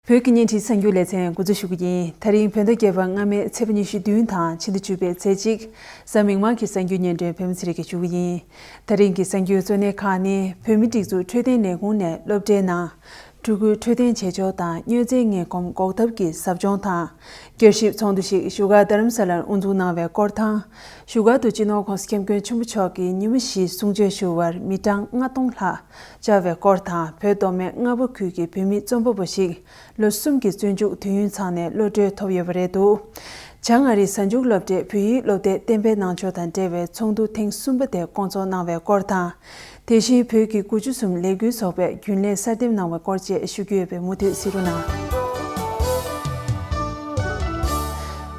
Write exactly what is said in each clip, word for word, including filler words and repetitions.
བོད་ཀྱི་བརྙན་འཕྲིན་གསར་འགྱུར་ལེ་ཚན་འགོ་འཛུགས་ཞུ་གི་ཡིན། ད་རིང་བོད་ཟླ་བརྒྱད་པ་སྔ་མའི་ཚེས་པ་ཉི་ཤུ་བདུན་དང་ཕྱི་ཟླ་བཅུ་པའི་ཚེས་གཅིག་གཟའ་མིག་དམར་གྱི་གསར་འགྱུར་སྙན་སྒྲོན་བོད་མི་ཚེ་རིང་གིས་ཞུ་གི་ཡིན། ད་རིང་གི་གསར་འགྱུར་གཙོ་གནད་ཁག་ནི། བོད་མིའི་སྒྲིག་འཛུགས་འཕྲོད་བསྟེན་ལས་ཁུངས་ནས་སློབ་གྲྭའི་ནང་ཕྲུ་གུའི་འཕྲོད་བསྟེན་བྱེད་ཕྱོགས་དང་གཉོད་རྫས་ངན་གོམས་འགོག་ཐབས་ཀྱི་ཟབ་སྦྱོང་དང་། བསྐྱར་ཞིབ་ཚོགས་འདུ་ཞིག་བཞུགས་སྒར་རྡ་རམ་ས་ལར་དབུ་འཛུགས་གནང་བའི་སྐོར་དང་། བཞུགས་སྒར་དུ་སྤྱི་ནོར་༸གོང་ས་༸སྐྱབས་མགོན་ཆེན་པོ་མཆོག་གིས་ཉི་མ་བཞིའི་གསུང་ཆོས་ཞུ་བར་མི་གྲངས་ལྔ་སྟོང་ལྷག་བཅར་བའི་སྐོར་དང་། བོད་མདོ་སྨད་རྔ་པ་ཁུལ་གྱི་བོད་མི་རྩོམ་པ་པོ་ཞིག་ལོ་གསུམ་གྱི་བཙོན་འཇུག་དུས་ཡུན་ཚང་ནས་གློད་གྲོལ་ཐོབ་ཡོད་པ་རེད་འདུག་བྱང་ཨ་རིའི་གཟའ་མཇུག་སློབ་གྲྭའི་བོད་ཡིག་སློབ་དེབ་གཏན་འབེབས་གནང་ཕྱོགས་དང་འབྲེལ་བའི་ཚོགས་འདུ་ཐེངས་གསུམ་པ་དེ་བསྐོང་ཚོགས་གནང་བའི་སྐོར་དང་། དེ་བཞིན་བོད་ཀྱི་དགུ་བཅུ་གསུམ་ལས་འགུལ་ཚོགས་པའི་རྒྱུན་ལས་གསར་འདེམས་གནང་བའི་སྐོར་བཅས་ཞུ་རྒྱུ་ཡོད་པས་མུ་མཐུད་གཟིགས་རོགས་གནང་།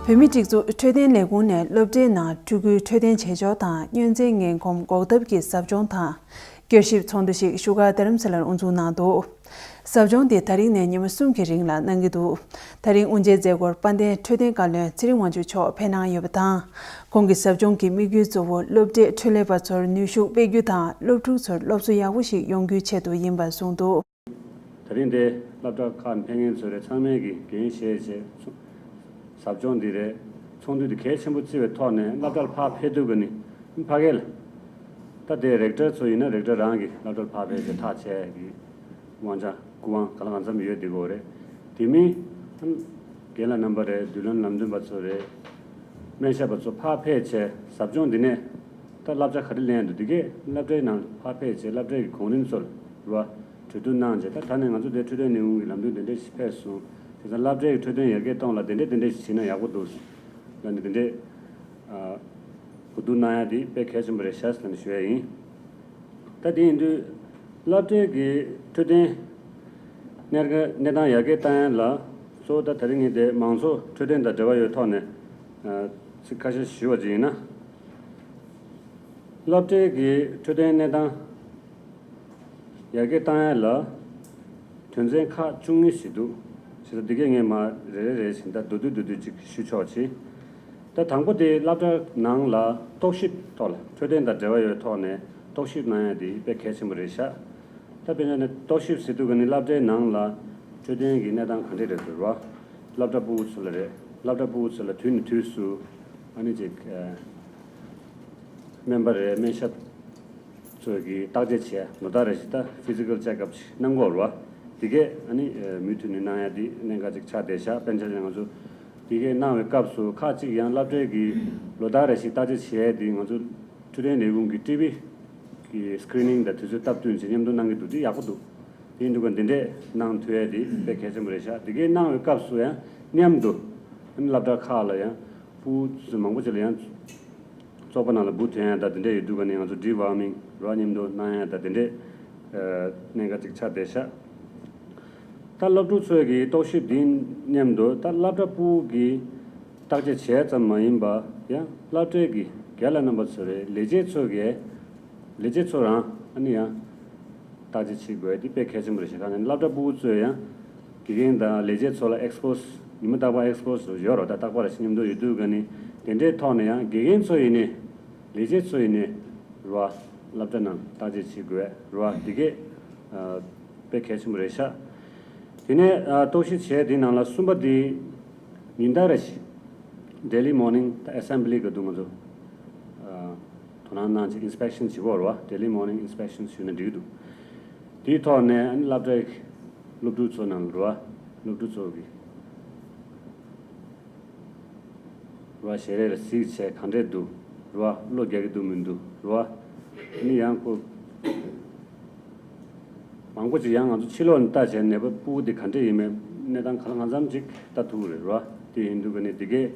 བོད་མིའི་སྒྲིག་འཛུགས་འཕྲོད་བསྟེན་ལས་ཁུངས་ནས་སློབ་གྲྭའི་ནང་ཕྲུ་གུའི་འཕྲོད་བསྟེན་བྱེད་ཕྱོགས་དང་གཉོད་རྫས་ངན་གོམས་འགོག་ཐབས་ཀྱི་ཟབ་སྦྱོང་དང་། བསྐྱར་ཞིབ་ཚོགས་འདུ་ཞིག་བཞུགས་སྒར་རྡ་རམ་ས་ལར་དབུ་འཛུགས་གནང་འདུག་ཟབ་སྦྱོང་འདི་ད་རིང་ནས་ཉི་མ་གསུམ་གྱི་རིང་ལ་གནང་གི་འདུག་ད་རིང་དབུ་འབྱེད་མཛད་སྒོར་དཔལ་ལྡན་འཕྲོད་བསྟེན་བཀའ་བློན་ཚེ་རིང་དབང་ཕྱུག་མཆོག་ཕེབས་གནང་ཡོད་པ་དང་། ཁོང་གིས་ཟབ་སྦྱོང་གི་དམིགས་ཡུལ་གཙོ་བོ་སློབ་གྲྭའི་འཕྲོད་ལས་པ་ཚོར་ནུས་ཤུགས་སྤེལ་རྒྱུ་དང་། སློབ་ཕྲུག་ཚོར་སློབ་གསོ་ཡག་པོ་ཞིག་ཡོང་རྒྱུའི་ཆེད་དུ་ཡིན་པ་གསུངས་འདུག་ད་རིང་འདིར་སློབ་གྲྭ་ཁག་ཕེབས་མཁན་ཚོ་རེ་ཚང་མས་ཀྱི་འགན་བཞེས་བྱས་ཟབ་སྦྱོང་འདི་རེད། ཚོགས་འདུ་འདི་གལ་ཆེན་པོ་བརྩི་བའི་ཐོག་ནས་སློབ་གྲྭར་ཕར་ཕེབས་དུས་ཀ་ནི་ཕ་གིར་ད་དེ་རེག་ཊར་ཚོ་ཡིན་ན་རེག་ཊར་རང་གིས་སློབ་གྲྭར་ཕར་ཕེབས་བྱས་ཐག་བཅད་ཀྱི་དབང་ཆ་སྐུ་དབང་གང་ལ་གང་འཚམ་ཡོད་དེ་གོ་རེད། དེ་མིན་རྒན་ལགས་རྣམ་པ་རེད། མདུན་ལམ་ལམ་སྟོན་པ་ཚོ་རེད། སྨན་ཞབས་པ་ཚོ་ཕར་ཕེབས་བྱས་ཟབ་སྦྱོང་འདི་ནས་ད་བསླབ་བྱ་ག་རེ་ལེན་འདུག་འདི་གས་སློབ་གྲྭའི་ནང་ཕར་ཕེབས་བྱས་སློབ་གྲྭའི་གི་གོང་རིམ་ཚོར་རོ་གྲོས་བསྡུར་གནང་བྱས། ད་ད་ནས་ང་ཚོ་དེ་འཕྲོད་བསྟེན་ལས་ཁུངས་ཀྱི་ལམ་སྟོན་དེ་འདྲས་ཞིག་ཕེབས་སོང་། དེ་ཚོ་སློབ་གྲྭའི་གི་འཕྲོད་བསྟེན་ཡར་རྒྱས་གཏོང་ལ་དེ་འདྲས་དེ་འདྲས་ཞིག་བྱས་ན་ཡག་པོ་འདུག་ལ་ནི་དེ་འདྲས་གོ་བསྡུར་གནང་ཡ་དེ་དཔེ་གལ་ཆེན་པོ་རེད་ཤག་ཟེར་ནས་ཞུ་ཡ་ཡིན། ད་དེ་ཡིན་དུས་སློབ་གྲྭའི་གི་འཕྲོད་བསྟེན་གནས་གནས་སྟངས་ཡར་རྒྱས་བཏང་ཡ་ལ་གཙོ་བོ་ད་ད་རིང་ངས་དེ་མང་ཚོགས་འཕྲོད་བསྟེན་དང་འབྲེལ་བ་ཡོད་ཐོག་ནས་ཚིག་ཁ་ཤས་ཞུ་བ་ཅིག་ཡིན་ན། སློབ་གྲྭའི་གི་འཕྲོད་བསྟེན་གནས་སྟངས་ཡར་རྒྱས་བཏང་ཡ་ལ་དོན་ཚན་ཁག་བཅུ་གཉིས་ཤིག་འདུག་བྱས་ཙང་འདི་གས་ངས་མར་རེ་རེ་རེ་བཞིན་ད་མདོར་བསྡུས་མདོར་བསྡུས་ཅིག་ཞུ་ཆོག་ཅིག་ད་དང་པོ་དེ་སློབ་གྲྭ་ནང་ལ་རྟོག་ཞིབ་ཐོག་ལ་འཕྲོད་བསྟེན་དང་འབྲེལ་བ་ཡོད་ཐོག་ནས་རྟོག་ཞིབ་གནང་ཡ་དེ་དཔེ་གལ་ཆེན་པོ་རེད་ཤག་ད་དཔེར་ན་ནི་རྟོག་ཞིབ་ཟེར་དུས་ཀ་ནི་སློབ་གྲྭའི་ནང་ལ་འཕྲོད་བསྟེན་གྱི་གནས་སྟངས་ག་འདྲས་རེད་འདུག་རོ། སློབ་གྲྭ་ཕྲུ་གུ་ཚོ་ལ་རེད། སློབ་གྲྭ་ཕྲུ་གུ་ཚོ་ལ་དུས་ནས་དུས་སུ་ཨ་ནི་ཅིག་སྨན་པ་རེད། སྨན་ཞབས་ཚོས་ཀྱིས་བརྟག་དཔྱད་བྱས་ལོ་ལྟར་རེ་བཞིན་ད་ཕི་ཛི་ཀལ་ཅེག་ཨབ་ཅིག་གནང་གི་ཡོད་རེད་བ། དེ་གས་ཨ་ནི་མུ་མཐུད་ནས་གནང་ཡ་དེ་གནད་འགག་ཅིག་ཆགས་བསྡད་ཤག་དཔེར་ན་ཆ་བཞག་ན་ང་ཚོ་དེ་གས་གནང་བའི་སྐབས་སུ་ཁག་ཅིག་ཡང་སློབ་གྲྭའི་གི་ལོ་ལྟར་རེ་བཞིན་བརྟག་དཔྱད་བྱས་ཏེ་ང་ཚོ་འཕྲོད་བསྟེན་ལས་ཁུངས་ཀྱི་ཊི་བི་གི་སི་ཀི་རི་ནིང་དང་དུས་ཚོད་སྟབས་བསྟུན་བྱས་མཉམ་དུ་གནང་གི་འདུག་དེ་ཡག་པོ་འདུག་དེ་ཡིན་དུས་ཀ་འདི་འདྲས་གནང་ཐུབ་ཡ་དེ་དཔེ་གལ་ཆེན་པོ་རེད་ཤག་དེ་གས་གནང་བའི་སྐབས་སུ་ཡང་མཉམ་དུ་ཨ་ནི་སློབ་གྲྭ་ཁག་ལ་ཡང་ཕྲུ་གུ་མང་པོ་ཅིག་ལ་ཡང་བཙོག་པ་ནང་ལ་འབུ་ཐོན་ཡ་དང་དེ་འདྲས་ཡོད་དུས་ཀ་ནས་ང་ཚོ་ཌི་ཝོར་མིང་རོ་མཉམ་དུ་གནང་ཡ་དང་དེ་འདྲས་གནད་འགག་ཅིག་ཆགས་བསྡད་ཤག་ད་སློབ་ཕྲུག་ཚོས་ཀྱི་རྟོག་ཞིབ་འདི་མཉམ་དུ་ད་སློབ་གྲྭ་ཕྲུ་གུ་གི་བརྟག་དཔྱད་བྱས་ཙམ་མ་ཡིན་པ་ཡང་སློབ་གྲྭའི་གི་རྒན་ལགས་རྣམ་པ་ཚོ་རེད། ལས་བྱེད་ཚོ་གིས་ལས་བྱེད་ཚོ་རང་ཨ་ནི་ཡང་བརྟག་དཔྱད་བྱེད་དགོས་དེ་དཔེ་གལ་ཆེན་པོ་རེད་ཤག་གང་ཡིན་སློབ་གྲྭ་ཕྲུ་གུ་ཚོས་ཡང་དགེ་རྒན་དང་ལས་བྱེད་ཚོ་ལ་ཨེག་སི་པོ་སི་ཉི་མ་རྟག་པར་ཨེག་སི་པོ་སི་ཡོད་རོགས། ད་རྟག་པར་རེ་ཞིག་མཉམ་དུ་ཡོད་དུས་ག་ནི་དེ་འདྲའི་ཐོག་ནས་ཡང་དགེ་རྒན་ཚོ་ཡིན་ནའི་ལས་བྱེད་ཚོ་ཡིན་ནའི་རོ་སློབ་གྲྭ་ནང་བརྟག་དཔྱད་བྱེད་དགོས་རོ་དེ་གས་དཔེ་གལ་ཆེན་པོ་རེད་ཤག་དེ་ནས་རྟོག་ཞིབ་བྱས་དེའི་ནང་ལ་གསུམ་པ་དེ་ཉིན་ལྟར་རེ་བཞིན་ཌེ་ལི་མོར་ནིང་ད་ཨེ་སེམ་བྷི་ལི་ག་དུ་ང་ཚོ་དོ་སྣང་གནང་བྱས་ཨིན་སི་པེག་ཤན་བྱེད་དགོས་རེད་བ། ཌེ་ལི་མོར་ནིང་ཨིན་སི་པེག་ཤན་ཞུས་ན་འགྲིག་གི་འདུག་དེའི་ཐོག་ནས་ཨ་ནི་སློབ་གྲྭའི་སློབ་ཕྲུག་ཚོ་ནང་ལ་རེད་བ། སློབ་ཕྲུག་ཚོ་གི་རེད་བ། ཞལ་རས་ལ་གཟིགས་བྱས་ག་འདྲས་འདུག་རེད་བ། བློ་རྒྱག་གི་འདུག་མི་འདུག་རེད་བ། ཨ་ནི་ཡང་ཁོ་མང་པོ་ཅིག་ཡང་ང་ཚོ་ཕྱི་ལོགས་ནས་ལྟ་བྱས་ནད་པ་ཕྲུ་གུ་དེ་ག་འདྲས་ཡིན་མིན་གནས་སྟངས་གང་ལ་གང་འཚམ་ཅིག་ལྟ་ཐུབ་ཀྱི་རེད་རོ། དེ་ཡིན་དུས་ཀ་ནས་དེ་གས་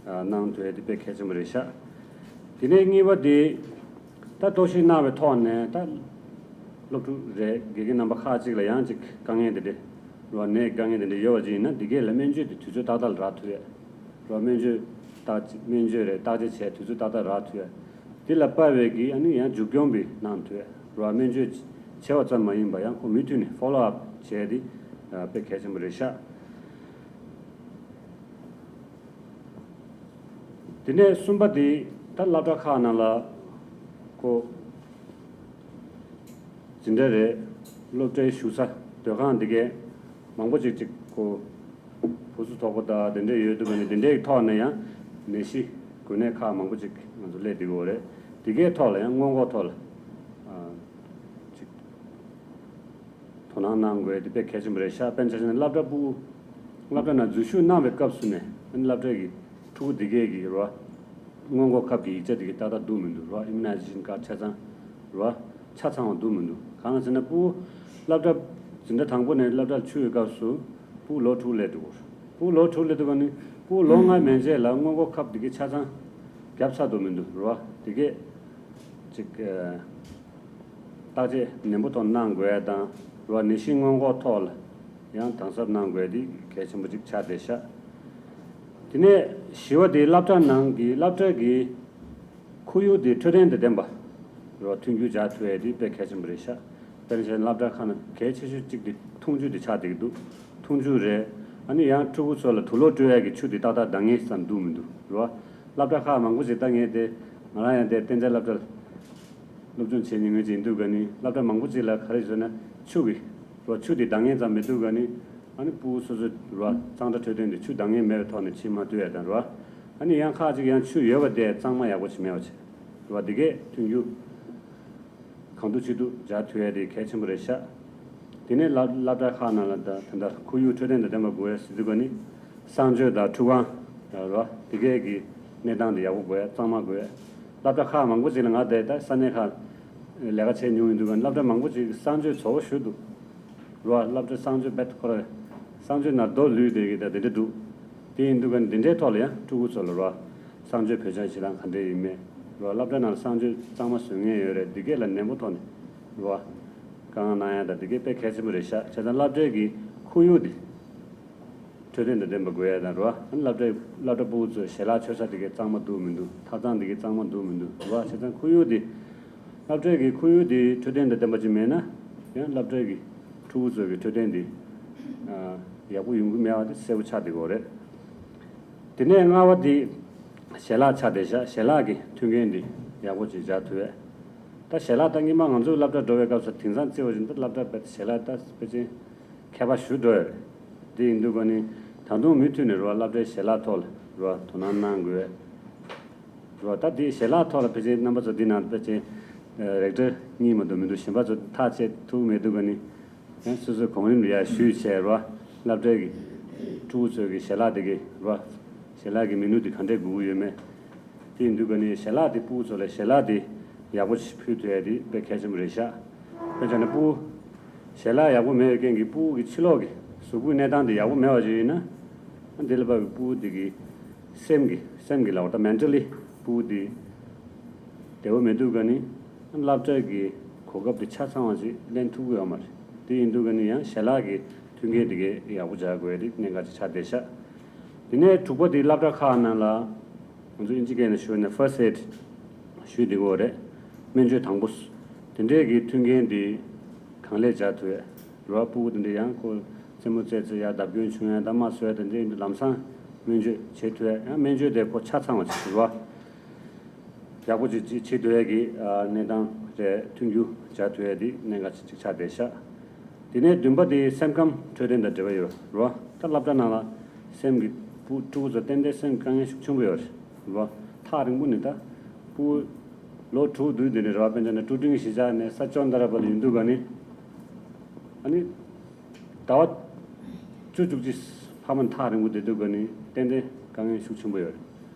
གནང་ཐུབ་ཡ་དེ་དཔེ་གལ་ཆེན་པོ་རེད་ཤག་དེ་ནས་གཉིས་པ་དེ་ད་རྟོག་ཞིབ་གནང་བའི་ཐོག་ནས་ད་སློབ་ཕྲུག་རེད་དགེ་རྒན་རྣམ་པ་ཁག་ཅིག་ལ་ཡང་ཅིག་དཀའ་ངལ་དེ་འདྲས་རོ་ནད་དཀའ་ངལ་དེ་འདྲས་ཡོད་པ་ཅིག་ཡིན་ན་དེ་གས་ལ་སྨན་བཅོས་དེ་དུས་ཚོད་ཏག་ཏག་ལ་རག་ཐུབ་ཡ། རོ་སྨན་བཅོས་བརྟག་སྨན་བཅོས་རེད་བརྟག་དཔྱད་བྱས་དུས་ཚོད་ཏག་ཏག་རག་ཐུབ་ཡ། དེ་ལ་དཔག་པའི་གི་ཨ་ནི་ཡང་མཇུག་སྐྱོང་བི་གནང་ཐུབ་ཡ། རོ་སྨན་བཅོས་བྱས་པ་ཙམ་མ་ཡིན་པ་ཡང་ཁོ་མུ་མཐུད་ནས་ཕོ་ལོ་ཨབ་བྱས་ཏེ་དཔེ་གལ་ཆེན་པོ་རེད་ཤག་དེ་ནས་གསུམ་པ་དེ་ད་སློབ་གྲྭ་ཁག་ནང་ལ་ཁོ་འཛིན་གྲྭ་རེད། སློབ་གྲྭའི་བཞུགས་ས་སྡོད་ཁང་འདི་གས་མང་པོ་ཅིག་ཅིག་ ཁོ་བུ་སུ་ཐོག་པ་དང་དེ་འདྲས་ཡོད་འདུག་ག་ནི་དེ་འདྲས་ཀྱི་ཐོག་ནས་ཡང་ནད་གཞི་འགོས་ནད་ཁག་མང་པོ་ཅིག་ང་ཚོ་སླེབས་བསྡད་ཡོད་རེད། དེ་གའི་ཐོག་ལ་ཡང་སྔོན་འགོག་ཐོག་ལ་ཅིག་དོ་སྣང་གནང་དགོས་དེ་དཔེ་གལ་ཆེན་པོ་རེད་ཤག་དཔེར་ན་ཆ་བཞག་ན་སློབ་གྲྭ་ཕྲུ་གུ་སློབ་གྲྭ་ནང་འཛུལ་ཞུགས་གནང་བའི་སྐབས་སུ་ནས་ཨ་ནི་སློབ་གྲྭ་གི་ཕྲུ་གུ་དེ་གས་ཀྱི་རོ། སྔོན་འགོག་ཁབ་ཀྱི་ཡིག་ཆ་དེ་གའི་ཏག་ཏག་འདུག་མི་འདུག་རོ། ཨིམ་ཡུ་ནའི་ཛེ་ཤན་ཀར་ཆ་ཚང་རོ། ཆ་ཚང་བ་འདུག་མི་འདུག་གང་ཟེར་ན་ཕྲུ་གུ་སློབ་གྲྭ་འཛིན་གྲྭ་དང་པོ་ནས་སློབ་གྲྭར་ཆུད་པའི་སྐབས་སུ་ཕྲུ་གུ་ལོ་དྲུག་སླེབས་འདུག་ཕྲུ་གུ་ལོ་དྲུག་སླེབས་འདུག་ག་ནི་ཕྲུ་གུ་ལོ་ལྔ་མན་ཆད་ལ་སྔོན་འགོག་ཁབ་དེ་གའི་ཆ་ཚང་བརྒྱབ་ཚར་འདུག་མི་འདུག་རོ། དེ་གས་ཅིག་བརྟག་དཔྱད་ནན་པོ་ཐོག་གནང་དགོས་ཡ་དང་རོ། ནད་གཞི་སྔོན་འགོག་ཐོག་ལ་ཡང་དམ་ཟབ་གནང་དགོས་ཡ་དེ་གལ་ཆེན་པོ་ཅིག་ཆགས་བསྡད་ཤག་དེ་ནས་བཞི་བ་དེ་སློབ་གྲྭ་ནང་གི་སློབ་གྲྭ་གི་ཁོར་ཡུག་དེ་འཕྲོད་བསྟེན་དང་ལྡན་པ་རོ། མཐུན་འགྱུར་བྱ་ཐུབ་ཡ་དེ་དཔེ་གལ་ཆེན་པོ་རེད་ཤག་དཔེར་ན་ཆ་བཞག་ན་སློབ་གྲྭ་ཁག་ནང་གལ་ཆེ་ཤོས་གཅིག་དེ་འཐུང་ཆུ་དེ་ཆགས་བསྡད་ཀྱི་འདུག་འཐུང་ཆུ་རེད། ཨ་ནི་ཡང་ཕྲུ་གུ་ཚོ་ལ་དུག་ལོག་སྤྲོད་ཡ་གི་ཆུ་དེ་ཏག་ཏག་འདང་ངེས་ཙམ་འདུག་མི་འདུག་རོ། སློབ་གྲྭ་ཁག་མང་པོ་ཞིག་ད་ངས་དེ་ང་རང་ཡང་དེ་གཏན་བཅའ་སློབ་གྲྭ་ལ་སློབ་སྦྱོང་བྱེད་མྱོང་མཁན་ཅིག་ཡིན་དུས་ག་ནི་སློབ་གྲྭ་མང་པོ་ཅིག་ལ་ག་རེ་ཟེར་ན་ཆུ་གི་རོ། ཆུ་དེ་འདང་ངེས་ཙམ་མི་འདུག་ག་ནི་ཨ་ནི་ཕྲུ་གུ་སོ་སོ་རོ་གཙང་སྦྲ་འཕྲོད་བསྟེན་དེ་ཆུ་འདང་ངེས་མེད་པའི་ཐོག་ནས་བྱེད་མ་ཐུབ་ཡ་དང་རོ། ཨ་ནི་ཡང་ཁག་ཅིག་ཡང་ཆུ་ཡོད་པ་དེ་གཙང་མ་ཡག་པོ་ཞིག་མེད་པ་བྱས་རོ། དེ་གས་མཐུན་འགྱུར་གང་ཐུབ་ཅི་ཐུབ་བྱ་ཐུབ་ཡ་དེ་གལ་ཆེན་པོ་རེད་ཤག་དེ་ནས་སློབ་སློབ་གྲྭ་ཁག་ནང་ལ་ད་ད་ལྟ་ཁོར་ཡུག་འཕྲོད་བསྟེན་དང་ལྡན་པ་དགོས་ཡ་ཟེར་དུས་ག་ནི་གསང་སྤྱོད་དང་ཁྲུས་ཁང་རོ། དེ་གས་ཀྱི་གནས་སྟངས་དེ་ཡག་པོ་དགོས་ཡ། གཙང་མ་དགོས་ཡ། སློབ་གྲྭ་ཁག་མང་པོ་ཅིག་ལ་ང་དེ་ད་ས་གནས་ཁག་ལས་ཀ་བྱས་མྱོང་ཡིན་དུས་ག་ནི་སློབ་གྲྭ་མང་པོ་ཅིག་གསང་སྤྱོད་བཟོ་བོ་ཞུ་འདུག་རོ། སློབ་གྲྭ་གསང་སྤྱོད་བེད་ཁོ་ར་གསང་སྤྱོད་ནང་རྡོ་ལུས་བསྡད་ཀྱི་ད་དེ་འདྲ་འདུག་དེ་ཡིན་དུས་ག་ནི་དེ་འདྲའི་ཐོག་ལ་ཡང་ཕྲུ་གུ་ཚོ་ལ་རོ། གསང་སྤྱོད་བོད་སྦྱོང་བྱེད་སྟངས་ག་འདྲས་ཡིན་མེད་རོ། སློབ་གྲྭ་ནང་གསང་སྤྱོད་གཙང་མ་བཟོ་མཁན་ཡོད་རེད། འདི་གས་ལ་ནན་པོ་ཐོག་ནས་རོ། བཀའ་མངགས་གནང་ཡ་དང་འདི་གས་དཔེ་གལ་ཆེན་པོ་རེད་ཤག་བྱས་ཙང་སློབ་གྲྭའི་གི་ཁོར་ཡུག་འདི་འཕྲོད་བསྟེན་དང་ལྡན་པ་དགོས་ཡ་དང་རོ། སློབ་གྲྭའི་སློབ་གྲྭ་ཕྲུ་གུ་ཚོའི་ཞལ་ལག་མཆོད་ས་འདི་གས་གཙང་མ་འདུག་མི་འདུག་ཐབ་ཚང་འདི་གས་གཙང་མ་འདུག་མི་འདུག་རོ། བྱས་ཙང་ཁོར་ཡུག་འདི་སློབ་གྲྭའི་གི་ཁོར་ཡུག་འདི་འཕྲོད་བསྟེན་དང་ལྡན་པ་ཅིག་མེད་ན་ཡང་སློབ་གྲྭའི་གི་ཕྲུ་གུ་ཚོའི་གི་འཕྲོད་བསྟེན་འདི་ཡག་པོ་ཡོང་གི་མེད་པ་དེ་གསལ་པོ་ཆགས་བསྡད་ཡོད་རེད། དེ་ནས་ལྔ་པ་དེ་ཞལ་ལག་ཆགས་བསྡད་ཤག་ཞལ་ལག་གི་མཐུན་རྐྱེན་འདི་ཡག་པོ་ཅིག་བྱ་ཐུབ་ཡས། ད་ཞལ་ལག་ད་སྔོན་མ་ང་ཚོའི་སློབ་གྲྭ་འགྲོ་བའི་སྐབས་སུ་དེང་སང་བརྩི་བ་བཞིན་ད་སློབ་གྲྭ་བས་ཞལ་ལག་ད་ཕལ་ཆེར་ཁྱད་པར་ཞུ་འགྲོ་ཡོད་རེད། དེ་ཡིན་དུས་ག་ནི་ད་དུང་མུ་མཐུད་ནས་རོ་སློབ་གྲྭའི་ཞལ་ལག་ཐོག་ལ་རོ་དོ་སྣང་གནང་དགོས་རོ། ད་དེ་ཞལ་ལག་ཐོག་ལ་ཕལ་ཆེར་རྣམ་པ་ཚོ་འདི་ནང་ཕལ་ཆེར་རེག་ཊར་གཉིས་མ་གཏོགས་མི་འདུག་གཞན་པ་ཚོ་ཐག་བཅད་ཐུབ་མི་འདུག་ག་ནི། ཡང་སོ་སོའི་གོང་རིམ་ལ་ཡར་ཞུས་བྱས་རོ། སློབ་གྲྭའི་གི་ཕྲུ་གུ་ཚོའི་གི་ཞལ་ལག་དེ་གི་རོ། ཞལ་ལག་གི་མི་ནུ་དེ་ག་འདྲས་དགོས་ཀྱི་ཡོད་མེད། དེ་ཡིན་དུས་ག་ནི་ཞལ་ལག་དེ་ཕྲུ་གུ་ཚོ་ལ་ཞལ་ལག་དེ་ཡག་པོ་ཞིག་ཕུལ་ཐུབ་ཡ་དེ་དཔེ་གལ་ཆེན་པོ་རེད་ཤག་དཔེ་བྱས་ན་ཕྲུ་གུ་ཞལ་ལག་ཡག་པོ་མེད་པའི་རྐྱེན་གྱིས་ཕྲུ་གུ་གི་ཕྱི་ལོགས་ཀྱི་གཟུགས་པོའི་གནས་སྟངས་དེ་ཡག་པོ་མེད་པ་ཞིག་ཡིན་ན། དེ་ལ་བབ་པའི་ཕྲུ་གུ་དེ་གི་སེམས་ཀྱི་སེམས་ཀྱི་ལ་བར་ད་མེན་ཊལ་ལི་ཕྲུ་གུ་དེ་བདེ་བོ་མེད་དུས་ག་ནི། སློབ་གྲྭ་གི་གོ་སྐབས་དེ་ཆ་ཚང་བ་ཞིག་ལེན་ཐུབ་ཀྱི་ཡོད་མ་རེད། དེ་ཡིན་དུས་ག་ནི་ཡང་ཞལ་ལག་གི་མཐུན་རྐྱེན་དེ་གའི་ཡག་པོ་བྱ་དགོས་རེད། གནད་འགག་ཅིག་ཆགས་བསྡད་ཤག་དེ་ནས་དྲུག་པ་དེ་སློབ་གྲྭ་ཁག་ནང་ལ་ང་ཚོ་ཨིན་ཇི་སྐད་ནས་ཞུས་ན་ཕར་སི་ཨེ་ཌི་ཞུས་བསྡད་ཀྱི་ཡོད་རེད། སྨན་བཅོས་དང་པོ། དེ་འདྲས་ཀྱི་མཐུན་རྐྱེན་དེ་གང་ལེགས་བྱ་ཐུབ་ཡས་རེད་བ། ཕྲུ་གུ་དེ་འདྲས་ཡང་ཁོ་རྩེད་མོ་རྩེ་ཚེ་ཡར་བརྡབ་སྐྱོན་བྱུང་ཡས་དང་རྨ་སོས་ཡས་དེ་འདྲས་ལམ་སང་སྨན་བཅོས་བྱེད་ཐུབ་ཡས། ཡང་སྨན་བཅོས་དེ་ཁོ་ཆ་ཚང་བ་ཞིག་རེད་བ། ཡག་པོ་ཅིག་ཅིག་བྱེད་ཐུབ་ཡས་ཀྱི་ཨ་གནས་སྟངས་རེད། མཐུན་འགྱུར་བྱ་ཐུབ་ཡས་དེ་གནད་འགག་ཅིག་ཅིག་ཆགས་བསྡད་ཤག་དེ་ནས་བདུན་པ་དེ་སེམས་ཁམས་འཕྲོད་བསྟེན་དང་འབྲེལ་བ་ཡོད་རེད་བ། ད་སློབ་གྲྭ་ནང་ལ་སེམས་ཀྱི་ཕྲུ་ཕྲུ་གུ་ཚོ་ཏན་ཏན་སེམས་དཀའ་ངལ་ཤུགས་ཆེན་པོ་ཡོད་རེད་བ། ཐག་རིང་པོ་ནས་ད་ཕྲུ་གུ་ལོ་དྲུག་བདུན་དེ་ནས་རེད་བ། དཔེར་ན་ཆ་བཞག་ན་ཀྲུའུ་ཀྲུང་གཞིས་ཆགས་ནས་ས་ཅོན་ཏ་ར་བ་ལ་ཡོང་དུས་ག་ནི་ཨ་ནི། ཟླ་བ་བཅུ་བཅུ་གཅིག་ཕ་མ་ཐག་རིང་པོ་བསྡད་དུས་ག་ནི་ཏན་ཏན་དཀའ་ངལ་ཤུགས་ཆེན་པོ་ཡོད་རེད་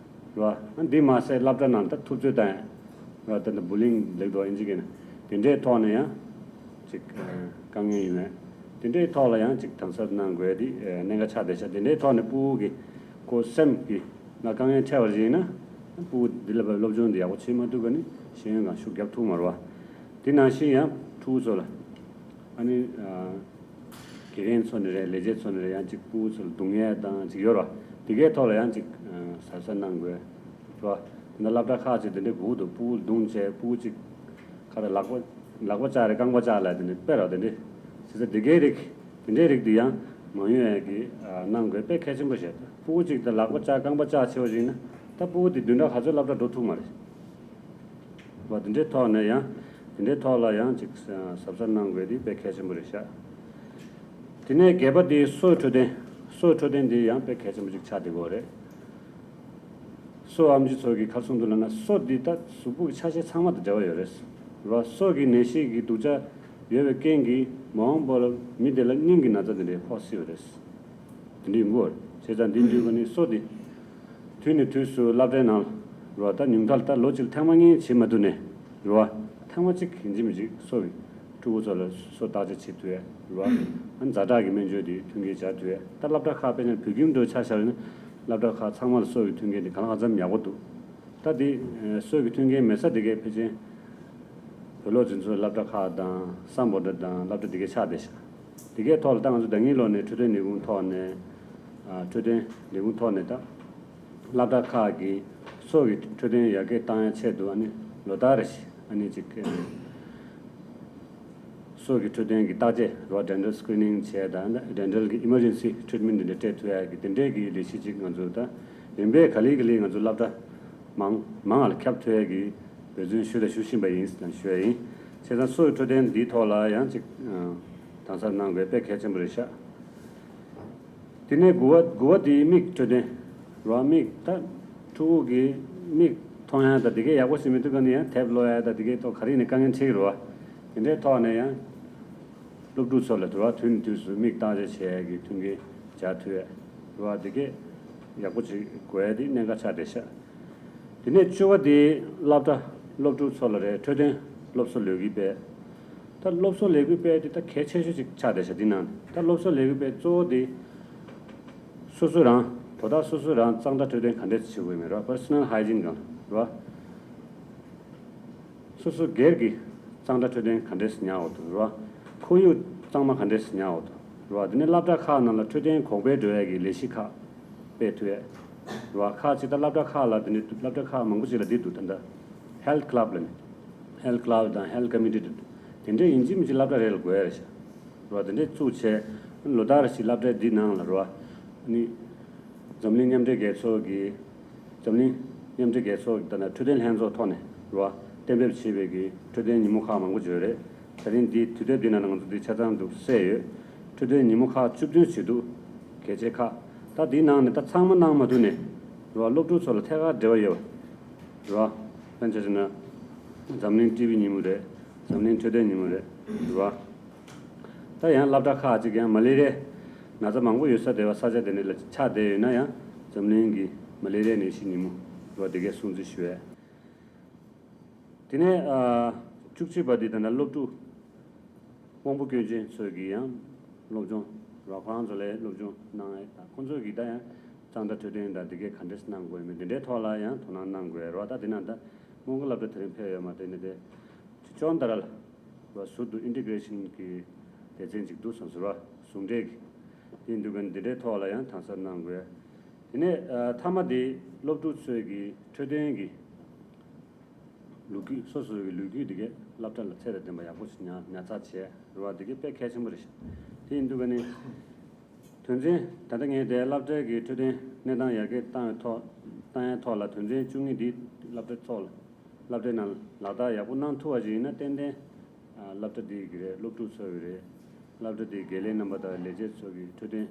བ། ཨ་འདི་མ་ཟད་སློབ་གྲྭ་ནང་ད་ཐུབ་ཚོད་བཏང་ཡ་རེད་བ། ད་ལྟ་བུ་ལིང་ལེགས་འགྲོ་ཨིན་ཇི་སྐད་ནས་དེ་འདྲའི་ཐོག་ནས་ཡང་ཅིག་དཀའ་ངལ་ཡོད་མེད། དེ་འདྲའི་ཐོག་ལ་ཡང་ཅིག་དམ་ཟབ་གནང་དགོས་དེ་གནད་འགག་ཆགས་བསྡད་ཤག་དེ་འདྲའི་ཐོག་ནས་ཕྲུ་གུ་གི་ཁོ་སེམས་ཀྱི་ནང་དཀའ་ངལ་འཕྲད་པ་ཞིག་ཡིན་ན་ཕྲུ་གུ་འདི་ལ་སློབ་སྦྱོང་འདི་ཡག་པོ་བྱེད་མ་ཐུབ་ག་ནི་ཤེས་ཡོན་སྒང་ཤུགས་རྒྱབ་ཐུབ་མ་རེད་བ། དེ་ནང་བཞིན་ཡང་ཕྲུ་གུ་ཚོ་ལ་ཨ་ནི། དགེ་རྒན་ཚོ་ནས་རེད། ལས་བྱེད་ཚོ་ནས་རེད། ཡང་ཅིག་ཕྲུ་གུ་ཚོ་ལ་རྡུང་ཡས་དང་ཅིག་ཡོད་རེད་བ། དེ་གའི་ཐོག་ལ་ཡང་ཅིག་གཟབ་གཟབ་གནང་དགོས་རེད་བ། ད་སློབ་གྲྭ་ཁག་ཅིག་དེ་འདྲའི་སྒུག་འདུག་ཕྲུ་གུ་རྡུང་བྱས་ཕྲུ་གུ་ཅིག་ཁ་ལ་ལག་པ་ལག་པ་བཅག་རེད་རྐང་པ་བཅག་ལ་དེ་འདྲ་དཔེ་རེད་བ། དེ་འདྲའི་བྱས་ཙང་དེ་གའི་རིགས་དེ་འདྲའི་རིགས་དེ་ཡང་མ་ཡོང་ཡས་ཀྱི་གནང་དགོས་དཔེ་གལ་ཆེན་པོ་བྱས། ཕྲུ་གུ་ཅིག་དང་ལག་པ་བཅག་རྐང་པ་བཅག་བྱས་པ་ཅིག་ཡིན་ན་ད་ཕྲུ་གུ་དེ་བདུན་ཕྲག་ག་ཚོད་སློབ་གྲྭ་འགྲོ་ཐུབ་མ་རེད། བ་དེ་འདྲའི་ཐོག་ནས་ཡང་དེ་འདྲའི་ཐོག་ལ་ཡང་ཅིག་གཟབ་གཟབ་གནང་དགོས་དེ་དཔེ་གལ་ཆེན་པོ་རེད་ཤག་དེ་ནས་བརྒྱད་པ་དེ་སོ་སོའི་འཕྲོད་བསྟེན་ སོའི་འཕྲོད་བསྟེན་འདི་ཡང་དཔེ་གལ་ཆེན་པོ་ཅིག་ཆགས་བསྡད་ཀྱི་ཡོད་རེད། སོ་ཨེམ་ཆི་ཚོ་གིས་ག་རེ་གསུངས་འདུག་ལབ་ན། སོ་འདི་ད་གཟུགས་པོ་གི་ཆ་ཤས་ཚང་མ་དང་འབྲེལ་བ་ཡོད་རེད། རེད་བ། སོ་གི་ནད་གཞི་གི་སྡུག་ཅག་ཡོད་པའི་རྐྱེན་གྱིས་མ་འོངས་པར་མི་དེ་ལ་སྙིང་གི་ན་ཚ་དེ་འདྲ་ཕོག་སྲིད་པ་རེད། དེ་འདྲ་ཡིན་དགོས་རེད། བྱས་ཙང་འདི་འདུག་ག་ནི་སོ་འདི་དུས་ནས་དུས་སུ་སློབ་གྲྭའི་ནང་ལ་རེད་བ། ད་ཉུང་མཐར་ད་ལོ་གཅིག་ལ་ཐེངས་མ་གཉིས་བྱེད་མ་ཐུབ་ནས་རེད་བ། ཐེངས་མ་གཅིག་ཡིན་གཅིག་མིན་གཅིག་སོ་གི་ཕྲུ་གུ་ཚོ་ལ་སོ་བརྟག་དཔྱད་བྱེད་ཐུབ་ཡས་རེད་བ། ཨ་ནི་ཛ་དྲག་གི་སྨན་བཅོས་དེ་མཐུན་རྐྱེན་སྦྱར་ཐུབ་ཡས། ད་སློབ་གྲྭ་ཁག་དཔེར་ན་བོད་ཁྱིམ་འདྲ་ཆ་བཞག་ན་སློབ་གྲྭ་ཁག་ཚང་མ་ལ་སོ་གི་མཐུན་རྐྱེན་དེ་གང་ལ་གང་འཚམ་ཡག་པོ་འདུག་ད་དེ་སོ་གི་མཐུན་རྐྱེན་མེད་ས་དེ་གའི་ཕལ་ཆེར་བོད་སློབ་འཛིན་ཚོགས་སློབ་གྲྭ་ཁག་དང་སམ་བྷོ་ཊ་དང་སློབ་གྲྭ་དེ་གའི་ཆགས་བསྡད་ཤག་དེ་གའི་ཐོག་ལ་ད་ང་ཚོ་ཟླ་ཉིན་ལོ་ནས་འཕྲོད་བསྟེན་ལས་ཁུངས་ཐོག་ནས་ཨ་འཕྲོད་བསྟེན་ལས་ཁུངས་ཐོག་ནས་ད་སློབ་གྲྭ་ཁག་གི་སོ་གི་འཕྲོད་བསྟེན་ཡར་རྒྱས་བཏང་ཡ་ཆེད་དུ་ཨ་ནི་ལོ་ལྟར་རེ་བཞིན་ཨ་ནི་ཅིག་སོ་གི་འཕྲོད་བསྟེན་གྱི་བརྟག་དཔྱད་རེད་བ། ཌེན་ཊལ་སི་ཀི་རི་ནིང་བྱས་དང་ཌེན་ཊལ་གྱི་ཨི་མར་ཇེན་སི་ཊི་རིཊ་མེན་ཊི་འདི་འདྲ་སྤྲད་ཐུབ་ཡ་གི་དེ་འདྲའི་གི་ལས་གཞི་ཅིག་ང་ཚོ་ད་རིམ་པས་ག་ལེ་ག་ལེ་ང་ཚོ་སློབ་གྲྭ་མང་མང་ལ་ཁྱབ་ཐུབ་ཡ་གི་འབད་བརྩོན་ཞུས་དང་ཞུ་བཞིན་པ་ཡིན་ཞེས་ཞུ་ཡ་ཡིན། བྱས་ཙང་སོ་ཡི་འཕྲོད་བསྟེན་འདིའི་ཐོག་ལ་ཡང་ཅིག་ཨ་དམ་ཟབ་གནང་དགོས་དཔེ་གལ་ཆེན་པོ་རེད་ཤག་དེ་ནས་དགུ་པ་དགུ་པ་དེ་མིག་འཕྲོད་བསྟེན་རེད་བ། མིག་ད་ཕྲུ་གུ་གི་མིག་མཐོང་ཡ་ད་དེ་གས་ཡག་པོ་ཞིག་མི་འདུག་ག་ནི་ཡང་དེབ་ཀློག་ཡ་ད་དེ་གས་ཐོག་ག་རེ་ནས་དཀའ་ངལ་འཕྲད་ཀྱི་རེད་བ། དེ་འདྲའི་ཐོག་ནས་ཡང་སློབ་ཕྲུག་ཚོ་ལ་རེད་བ། དུས་ནས་དུས་སུ་མིག་བརྟག་དཔྱད་བྱེད་ཡ་གི་མཐུན་རྐྱེན་སྦྱར་ཐུབ་ཡ་རེད་བ། དེ་གས་ཡག་པོ་ཅིག་དགོས་ཡ་དེ་གནད་འགག་ཆགས་བསྡད་ཤག་དེ་ནས་བཅུ་པ་དེ་སློབ་གྲྭ་སློབ་ཕྲུག་ཚོ་ལ་རེད། འཕྲོད་བསྟེན་སློབ་གསོ་ལས་འགུལ་སྤེལ། ད་སློབ་གསོ་ལས་འགུལ་སྤེལ་དེ་ད་གལ་ཆེ་ཤོས་ཅིག་ཆགས་བསྡད་ཤག་དེ་ནང་ད་སློབ་གསོ་ལས་འགུལ་སྤེལ་གཙོ་བོ་དེ་སོ་སོ་རང་དོ་བདག་སོ་སོ་རང་གཙང་སྦྲ་འཕྲོད་བསྟེན་ག་འདྲས་བྱེད་དགོས་མེད་ར། པར་སོ་ནལ་ཧའི་ཇིན་སྒང་ར། སོ་སོ་སྒེར་གྱི་གཙང་སྦྲ་འཕྲོད་བསྟེན་ག་འདྲས་ཉར་འོ་དོ་ར། ཁོར་ཡུག་གཙང་མ་ག་འདྲས་ཉར་འོ་དོ་ར། དེ་ནས་སློབ་གྲྭ་ཁག་ནང་ལ་འཕྲོད་བསྟེན་གོང་འཕེལ་འགྲོ་ཡ་གི་ལས་གཞི་ཁག་སྤེལ་ཐུབ་ཡ་ར། ཁག་ཅིག་ད་སློབ་གྲྭ་ཁག་ལ་དེ་ནས་སློབ་གྲྭ་ཁག་མང་པོ་ཅིག་ལ་འདི་འདུག་ད་ལྟ་ཧེལ་ཐི་ཀ་ལབ་ལ་ནི་ཧེལ་ཐི་ཀ་ལབ་དང་ཧེལ་ཐི་ཀ་མི་ཊི་འདུག་དེ་འདྲས་ཡིན་གཅིག་མིན་གཅིག་སློབ་གྲྭ་རེ་ལ་དགོས་ཡ་རེད་ཤག་ར། དེ་འདྲས་བཙུགས་བྱས་ལོ་ལྟར་ཞིག་སློབ་གྲྭ་འདི་ནང་ལ་ར་ནི་འཛམ་གླིང་མཉམ་འབྲེལ་རྒྱལ་ཚོགས་ཀྱི་འཛམ་གླིང་མཉམ་འབྲེལ་རྒྱལ་ཚོགས་ཀྱི་ད་ལྟ་འཕྲོད་བསྟེན་ལྷན་ཚོགས་ཐོག་ནས་རེད་བ། གཏན་འབེབས་བྱས་པའི་གི་འཕྲོད་བསྟེན་ཉིན་མོ་ཁག་མང་པོ་ཡོད་རེད། ད་རིང་འདི་དུས་དེབ་འདི་ནང་ལ་ང་ཚོ་འདི་ཆ་ཚང་འདུག་གསལ་ཡོད། འཕྲོད་བསྟེན་ཉིན་མོ་ཁག་བཅུ་བདུན་བྱས་འདུག་གལ་ཆེ་ཁག་ད་འདིའི་ནང་ནས་ད་ཚང་མ་གནང་མ་ཐུབ་ནས་རེད་བ། སློབ་ཕྲུག་ཚོ་ལ་ཐད་ཀར་འབྲེལ་བ་ཡོད་པ་རེད་བ། དཔེར་ན་ཆ་བཞག་ན་འཛམ་གླིང་ཊི་བི་ཉིན་མོ་རེད། འཛམ་གླིང་འཕྲོད་བསྟེན་ཉིན་མོ་རེད་རེད་བ། ད་ཡང་སློབ་གྲྭ་ཁག་ཅིག་ཡང་མ་ལེ་རིའི་ན་ཚ་མང་པོ་ཡོད་ས་དེ་བ་ས་ཆ་དེ་འདྲ་ལ་ཆགས་བསྡད་ཡོད་ན་ཡང་འཛམ་གླིང་གི་མ་ལེ་རིའི་ནད་གཞི་ཉིན་མོ་རེད་བ། དེ་གའི་སྲུང་བརྩི་ཞུ་ཡས། དེ་ནས་ཨ་བཅུ་གཅིག་པ་དེ་ད་ལྟ་སློབ་ཕྲུག་དབང་པོ་སྐྱོན་ཅན་ཚོས་ཀྱི་ཡང་སློབ་སྦྱོང་རོགས་ཁང་ཚོ་ལས་སློབ་སྦྱོང་གནང་ཡས་དང་ཁོང་ཚོས་ཀྱི་ད་ཡང་གཙང་སྦྲ་འཕྲོད་བསྟེན་དང་དེ་གའི་ག་འདྲས་གནང་དགོས་མིན་དེ་འདྲའི་ཐོག་ལ་ཡང་དོ་སྣང་གནང་དགོས་རོགས། ད་དེ་ནང་ད་སྔོན་འགོག་སློབ་གྲྭ་དེ་རིང་ཕེབས་ཡོད་མ་རེད། ནས་དེ་ཅོན་ཏ་ར་ལ་བ་ཟུར་དུ་ཨིན་ཊི་གྷི་རེ་ཤན་གྱི་སྡེ་ཚན་ཅིག་འདུག་སོང་ཟུར་བ་ཟུང་འབྲེལ་གྱི་དེ་འདུག་ག་འདི་འདྲའི་ཐོག་ལ་ཡང་དམ་ཟབ་གནང་དགོས། དེ་ནས་ཨ་མཐའ་མ་དེ་སློབ་ཕྲུག་ཚོས་ཀྱི་འཕྲོད་བསྟེན་གྱི་ལོ་རྒྱུས་སོ་སོ་གི་ལོ་རྒྱུས་དེ་གས་སློབ་གྲྭ་ལ་ཚད་དང་ལྡན་པ་ཡག་པོ་ཞིག་ཉར་ཉར་ཚགས་བྱས་རེད་བ། དེ་གས་དཔེ་གལ་ཆེན་པོ་རེད་ཤག་དེ་ཡིན་དུས་ཀ་ནི་དོན་ཚན་ད་ལྟ་ངས་དེ་སློབ་གྲྭའི་གི་འཕྲོད་བསྟེན་གནས་སྟངས་ཡར་རྒྱས་བཏང་བའི་ཐོག་བཏང་ཡའི་ཐོག་ལ་དོན་ཚན་བཅུ་གཉིས་འདི་སློབ་གྲྭ་ཚོགས་ལ་སློབ་གྲྭའི་ནང་ལག་བསྟར་ཡག་པོ་གནང་ཐུབ་པ་ཞིག་ཡིན་ན་ཏན་ཏན་ཨ་སློབ་གྲྭ་འདི་གི་རེད། སློབ་ཕྲུག་ཚོ་གི་རེད། སློབ་གྲྭ་འདི་དགེ་ལས་རྣམ་པ་དང་ལས་བྱེད་ཚོ་གི་འཕྲོད་བསྟེན་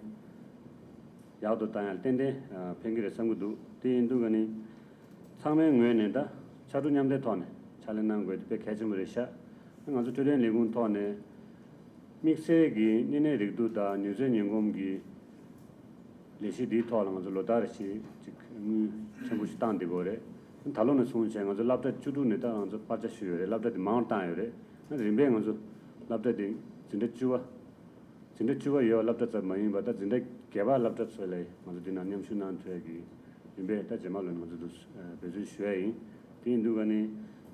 ཡག་ཏུ་བཏང་ཡ་ཏན་ཏན་ཨ་ཕན་གི་རེད་བསམ་གི་འདུག་དེ་ཡིན་དུས་ཀ་ནི་ཚང་མའི་ངོས་ནས་ད་ཕྱར་གྲུ་མཉམ་འདེགས་ཐོག་ནས་ཕྱག་ལས་གནང་དགོས་དེ་དཔེ་གལ་ཆེན་པོ་རེད་ཤག་ང་ཚོ་འཕྲོད་བསྟེན་ལས་ཁུངས་ཐོག་ནས་དམིགས་བསལ་གྱི་གཉན་ནད་རེག་དུག་དང་ནད་མཛེས་ངན་གོམས་ཀྱི་ལས་གཞི་འདིའི་ཐོག་ལ་ང་ཚོ་ལོ་ལྟར་རེ་བཞིན་ཅིག་དངུལ་ཆེན་པོ་ཞིག་བཏང་བསྡད་ཀྱི་ཡོད་རེད། ད་ལོ་ནས་བཟུང་བྱས་ང་ཚོ་སློབ་གྲྭ་བཅུ་དྲུག་ནས་ད་ང་ཚོ་པར་ཆ་ཞུས་ཡོད་རེད། སློབ་གྲྭ་དེ་མང་རུ་བཏང་ཡོད་རེད། ད་རིམ་པས་ང་ཚོ་སློབ་གྲྭ་དེ་འཛིན་གྲྭ་བཅུ་པ། འཛིན་གྲྭ་བཅུ་པ་ཡོད་སློབ་གྲྭ་ཙམ་མ་ཡིན་པར་ད་འཛིན་གྲྭ་བརྒྱད་པ་སློབ་གྲྭ་ཚོ་ལ་ང་ཚོ་འདི་ནང་མཉམ་ཞུགས་གནང་ཐུབ་ཡ་གི་རིམ་པས་ད་རྗེས་མ་ལོ་ནས་ང་ཚོ་འདུག་འབད་བརྩོན་ཞུ་ཡ་ཡིན། དེ་ཡིན་དུས་ཀ་ནི་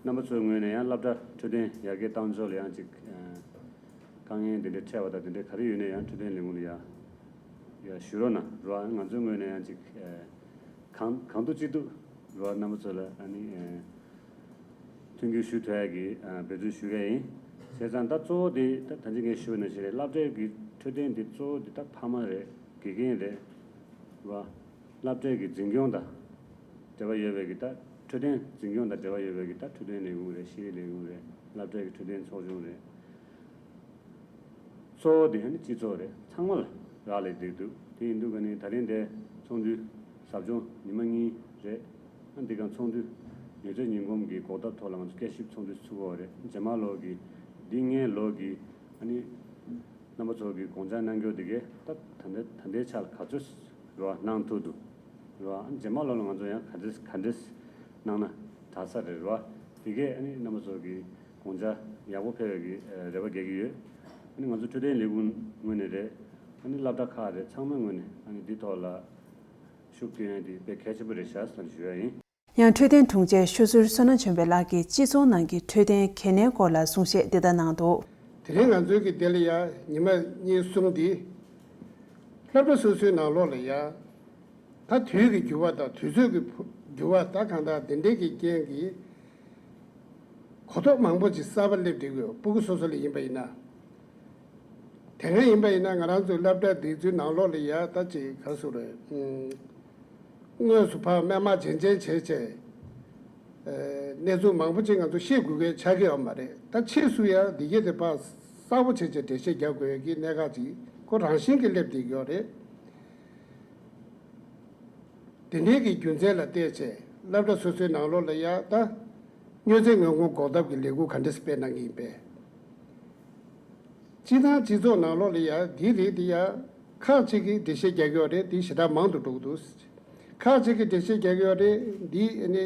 རྣམ་པ་ཚོའི་ངོས་ནས་ཡང་སློབ་གྲྭ་འཕྲོད་བསྟེན་ཡར་རྒྱས་གཏང་ཕྱོགས་ལ་ཡང་ཅིག་དཀའ་ངལ་འདི་འདྲ་འཕྲད་པ་དང་དེ་འདྲ་ག་རེ་ཡོད་ན་ཡང་འཕྲོད་བསྟེན་ལས་ཁུངས་ལ་ཡ་ཡ་ཞུ་རོགས་གནང་རོགས། ང་ཚོའི་ངོས་ནས་ཡང་ཅིག་གང་གང་ཐུབ་ཅི་ཐུབ་རོགས་རྣམ་པ་ཚོ་ལ་ཨ་ནི་མཐུན་འགྱུར་ཞུ་ཐུབ་ཡ་གི་འབད་བརྩོན་ཞུ་གི་ཡིན། བྱས་ཙང་ད་གཙོ་བོ་དེ་ད་ད་ཅི་ངས་ཞུས་པ་ནང་བཞིན་རེད། སློབ་གྲྭའི་གི་འཕྲོད་བསྟེན་དེ་གཙོ་བོ་དེ་ད་ཕ་མ་རེད། དགེ་རྒན་རེད་རོགས། སློབ་གྲྭའི་གི་འཛིན་སྐྱོང་དང་འབྲེལ་བ་ཡོད་པའི་གི་ད་འཕྲོད་བསྟེན་འཛིན་སྐྱོང་དང་འབྲེལ་བ་ཡོད་པའི་གི་ད་འཕྲོད་བསྟེན་ལས་ཁུངས་རེད། ཤེས་ཡོན་ལས་ཁུངས་རེད། སློབ་གྲྭའི་གི་འཕྲོད་བསྟེན་ཚོགས་ཆུང་རེད། གཙོ་བོ་དེ་ནི་སྤྱི་ཚོགས་རེད། ཚང་མ་ལ་རག་ལས་བསྡད་འདུག་དེ་ཡིན་དུས་ཀ་ནི་ད་རིང་དེ་ཚོགས་འདུའི་ཟབ་སྦྱོང་ཉི་མ་གཉིས་རེད། ཨ་འདི་ག་ཚོགས་འདུ་ཉིས་བརྒྱ་ཉིན་གོམས་ཀྱི་འགོག་ཐབས་ཐོག་ལ་ང་ཚོ་བསྐྱར་ཞིབ་ཚོགས་འདུ་ཚུགས་པ་རེད། རྗེས་མ་ལོག་གི་འདི་སྔོན་ལོག་གི་ཨ་ནི་རྣམ་པ་ཚོ་གི་དགོངས་འཆར་གནང་རྒྱུ་དེ་གས་ད་ད་ལྟའི་ད་ལྟའི་ཆ་ལ་ག་ཚོད་རེད་བ་གནང་ཐུབ་འདུག་རེད་བ། ཨ་རྗེས་མ་ལོག་ལ་ང་ཚོ་ཡང་ག་འདྲས་ག་འདྲས་གནང་ན་དྲག་ས་རེད་བ། དེ་གས་ཨ་ནི་རྣམ་པ་ཚོ་གི་དགོངས་འཆར་ཡག་པོ་ཕེབས་པའི་གི་རེ་བ་རྒྱག་གི་ཡོད། ཨ་ནི་ང་ཚོ་འཕྲོད་བསྟེན་ལས་ཁུངས་ངོས་ནས་རེད། ཨ་ནི་སློབ་གྲྭ་ཁག་རེད་ཚང་མའི་ངོས་ནས་ཨ་ནི་འདི་ཐོག་ལ་ཤུགས་སྐྱོན་ཡ་དེ་དཔེ་གལ་ཆེན་པོ་རེད་ཤག་ཟེར་ཞུ་ཡ་ཡིན། ཡང་འཕྲོད་བསྟེན་དྲུང་ཆེ་ཤོ་ཟུར་བསོད་ནམས་ཆོས་འཕེལ་ལགས་ཀྱིས་སྤྱི་ཚོགས་ནང་གི་འཕྲོད་བསྟེན་གལ་གནད་སྐོར་ལ་གསུང་བཤད་འདི་ལྟར་གནང་འདུག་དེ་རིང་ང་ཚོའི་གི་དེ་ལ་ཡ་ཉི་མ་གཉིས་གསུམ་འདི་སློབ་གྲྭ་སོ་སོའི་ནང་ལོགས་ལ་ཡ་ད་དུས་ཀྱི་འགྱུར་བ་དང་དུས་ཚོད་ཀྱི་འགྱུར་བ་ད་གང་ལྟར་དེ་འདྲའི་གི་རྐྱེན་གྱིས་གོ་རྟོགས་མང་པོ་ཅིག་གསར་པ་སླེབས་བསྡད་ཀྱི་ཡོད། སྤུ་གུ་སོ་སོ་ལ་ཡིན་པ་ཡིན་ན། དེ་སྔ་ཡིན་པ་ཡིན་ན་ང་རང་ཚོའི་སློབ་གྲྭ་འདི་ཚོའི་ནང་ལོགས་ལ་ཡ་ད་ཅིག་ག་རེ་ཟེར་དགོས་རེད། དངོས་སུ་ཕར་སྨན་དམག་བྱེད་བྱེད་བྱས་བྱས། གནས་ཚུལ་མང་པོ་ཅིག་ང་ཚོ་ཤེས་དགོས་གལ་ཆགས་ཀྱི་ཡོད་མ་རེད། ད་ཕྱིས་སུ་ཡང་འདི་གས་དེ་ཕར་གསལ་པོ་བྱས་བྱས་འགྲེལ་བཤད་རྒྱག་དགོས་ཀྱི་གནད་འགག་ཅིག་ཁོ་རང་བཞིན་གྱིས་སླེབས་བསྡད་ཀྱི་ཡོད་རེད། དེ་འདྲའི་གི་རྒྱུ་མཚན་ལ་བལྟས་བྱས་སློབ་གྲྭ་སོ་སོའི་ནང་ལོགས་ལ་ཡ་ད་མྱོས་རྫས་ངན་གོང་འགོག་ཐབས་ཀྱི་ལས་འགུལ་ག་འདྲ་སྤེལ་གནང་གི་ཡིན་པས། སྤྱི་བཏང་སྤྱི་ཚོགས་ནང་ལོགས་ལ་ཡ་འདི་རེད་འདི་ཡ་ཁག་ཅིག་གིས་འགྲེལ་བཤད་རྒྱག་གི་ཡོད་རེད། འདི་ཞེ་དྲག་མང་དུ་འགྲོ་གི་འདུག་ཁག་ཅིག་གིས་འགྲེལ་བཤད་རྒྱག་གི་ཡོད་རེད། འདི་ཨ་ནི་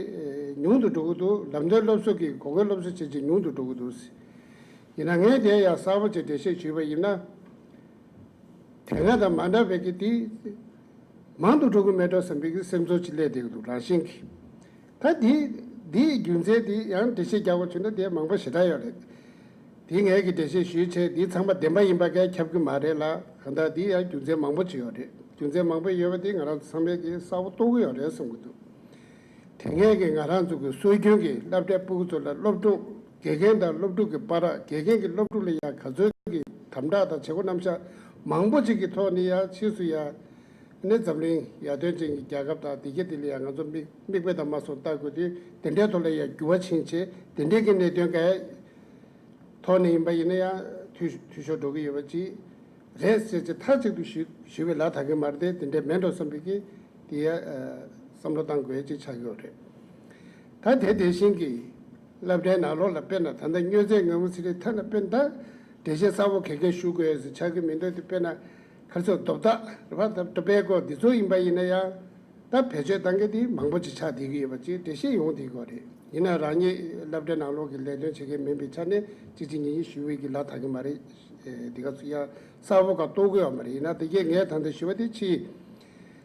ཉུང་དུ་འགྲོ་གི་འདུག་ལམ་སྟོན་སློབ་གསོ་གི་གོ་སྐབས་སློབ་གསོ་བྱེད་ཅིག་ཉུང་དུ་འགྲོ་གི་འདུག་ཡིན་ན་ངས་དེ་ཡ་གསལ་པོ་ཅིག་འགྲེལ་བཤད་ཞུས་པ་ཡིན་ན། དེ་སྔ་དང་མ་འདྲ་བའི་གི་དེ་མང་དུ་འགྲོ་གི་མེད་འགྲོ་བསམ་པའི་གི་སེམས་ཚོར་ཅིག་སླེབས་བསྡད་ཀྱི་འདུག་རང་བཞིན་གྱིས། ད་དེ་དེའི་རྒྱུ་མཚན་དེ་ཡང་འགྲེལ་བཤད་རྒྱག་པ་བྱུང་ན་དེ་མང་པོ་ཞེ་དྲག་ཡོད་རེད། དེ་ངས་གི་འགྲེལ་བཤད་ཞུས་བྱས་དེ་ཚང་མ་བདེན་པ་ཡིན་པ་གས་ཁྱབ་ཀྱི་མ་རེད་ལ། གང་ལྟར་དེ་ཡང་རྒྱུ་མཚན་མང་པོ་ཅིག་ཡོད་རེད། རྒྱུ་མཚན་མང་པོ་ཡོད་པ་དེ་ང་རང་ཚོ་ཚང་མས་གི་གསལ་པོ་རྟོགས་ཀྱི་ཡོད་རེད་བསམ་གྱི་འདུག་དེ་སྔའི་གི་ང་རང་ཚོ་གི་སྲོལ་རྒྱུན་གྱི་སློབ་གྲྭའི་སྤུ་གུ་ཚོ་ལ་སློབ་ཕྲུག་དགེ་རྒན་དང་སློབ་ཕྲུག་གི་བར། དགེ་རྒན་གྱིས་སློབ་ཕྲུག་ལ་ཡང་ག་ཚོད་ཀྱི་དམ་དྲག་དང་བྱེད་སྒོ་རྣམ་གཞག་མང་པོ་ཅིག་གི་ཐོག་ནས་ཡང་ཕྱིས་སུ་ཡང་ནི་འཛམ་གླིང་ཡར་ཐོན་ཅན་གྱི་རྒྱལ་ཁབ་དང་དེ་གའི་དེ་ལ་ཡང་ང་ཚོ་མིག་མིག་དཔེ་དང་མ་སོང་ལྟ་དགོས་དུས་དེ་འདྲའི་ཐོག་ལ་ཡང་འགྱུར་བ་ཕྱིན་ཆེ་དེ་འདྲའི་གི་གནད་དོན་ག་ཐོག་ནས་ཡིན་པ་ཡིན་ན་ཡང་འཐུས་འཐུས་ཤོར་འགྲོ་གི་ཡོད་པ་ཅིག་རེད་ཟེར་ཅིག་མཐའ་གཅིག་ཏུ་ཞུ་ཞུ་བའི་ལ་དག་གི་མ་རེད་དེ་དེ་འདྲའི་མེད་འགྲོ་བསམ་པའི་གི་དེ་ཡ་བསམ་བློ་བཏང་དགོས་ཅིག་ཆགས་ཡོད་རེད། ད་དེ་དེ་བཞིན་གི་སློབ་གྲྭའི་ནང་ལོགས་ལ་དཔེར་ན་ད་ལྟ་མྱོས་རྫས་ངན་པ་ཟེར་དེ་ཐ་ན་དཔེར་ན་ད་འགྲེལ་བཤད་གསལ་པོ་ག་གས་ཞུ་དགོས་ཟེར་ཆགས་ཀྱི་མི་འདུག་དེ་དཔེར་ན་ག་ཚོད་རྡོབ་ཐག་རེད་པ། ད་ཊོ་བེ་ཀོ་འདི་ཚོ་ཡིན་པ་ཡིན་ན་ཡང་། ད་བེད་སྤྱོད་བཏང་མཁན་དེ་མང་པོ་ཅིག་ཆགས་བསྡད་ཀྱི་ཡོད་པ་ཅིག་འགྲེལ་བཤད་ཡོང་བསྡད་ཀྱི་ཡོད་རེད། ཡིན་ན་རང་ཉིད་སློབ་གྲྭའི་ནང་ལོགས་ཀྱི་ལས་དོན་བྱེད་མཁན་མིན་པའི་ཆ་ནས་གཅིག་གཅིག་གཉིས་གཉིས་ཞུ་བའི་གི་ལ་དག་གི་མ་རེད། ཨེ་དེ་ག་ཚོད་ཡ་གསལ་པོ་ག་རྟོགས་ཀྱི་ཡོད་མ་རེད། ཡིན་ན་དེ་གས་ངས་ད་ལྟ་ཞུ་བ་དེ་ཕྱི་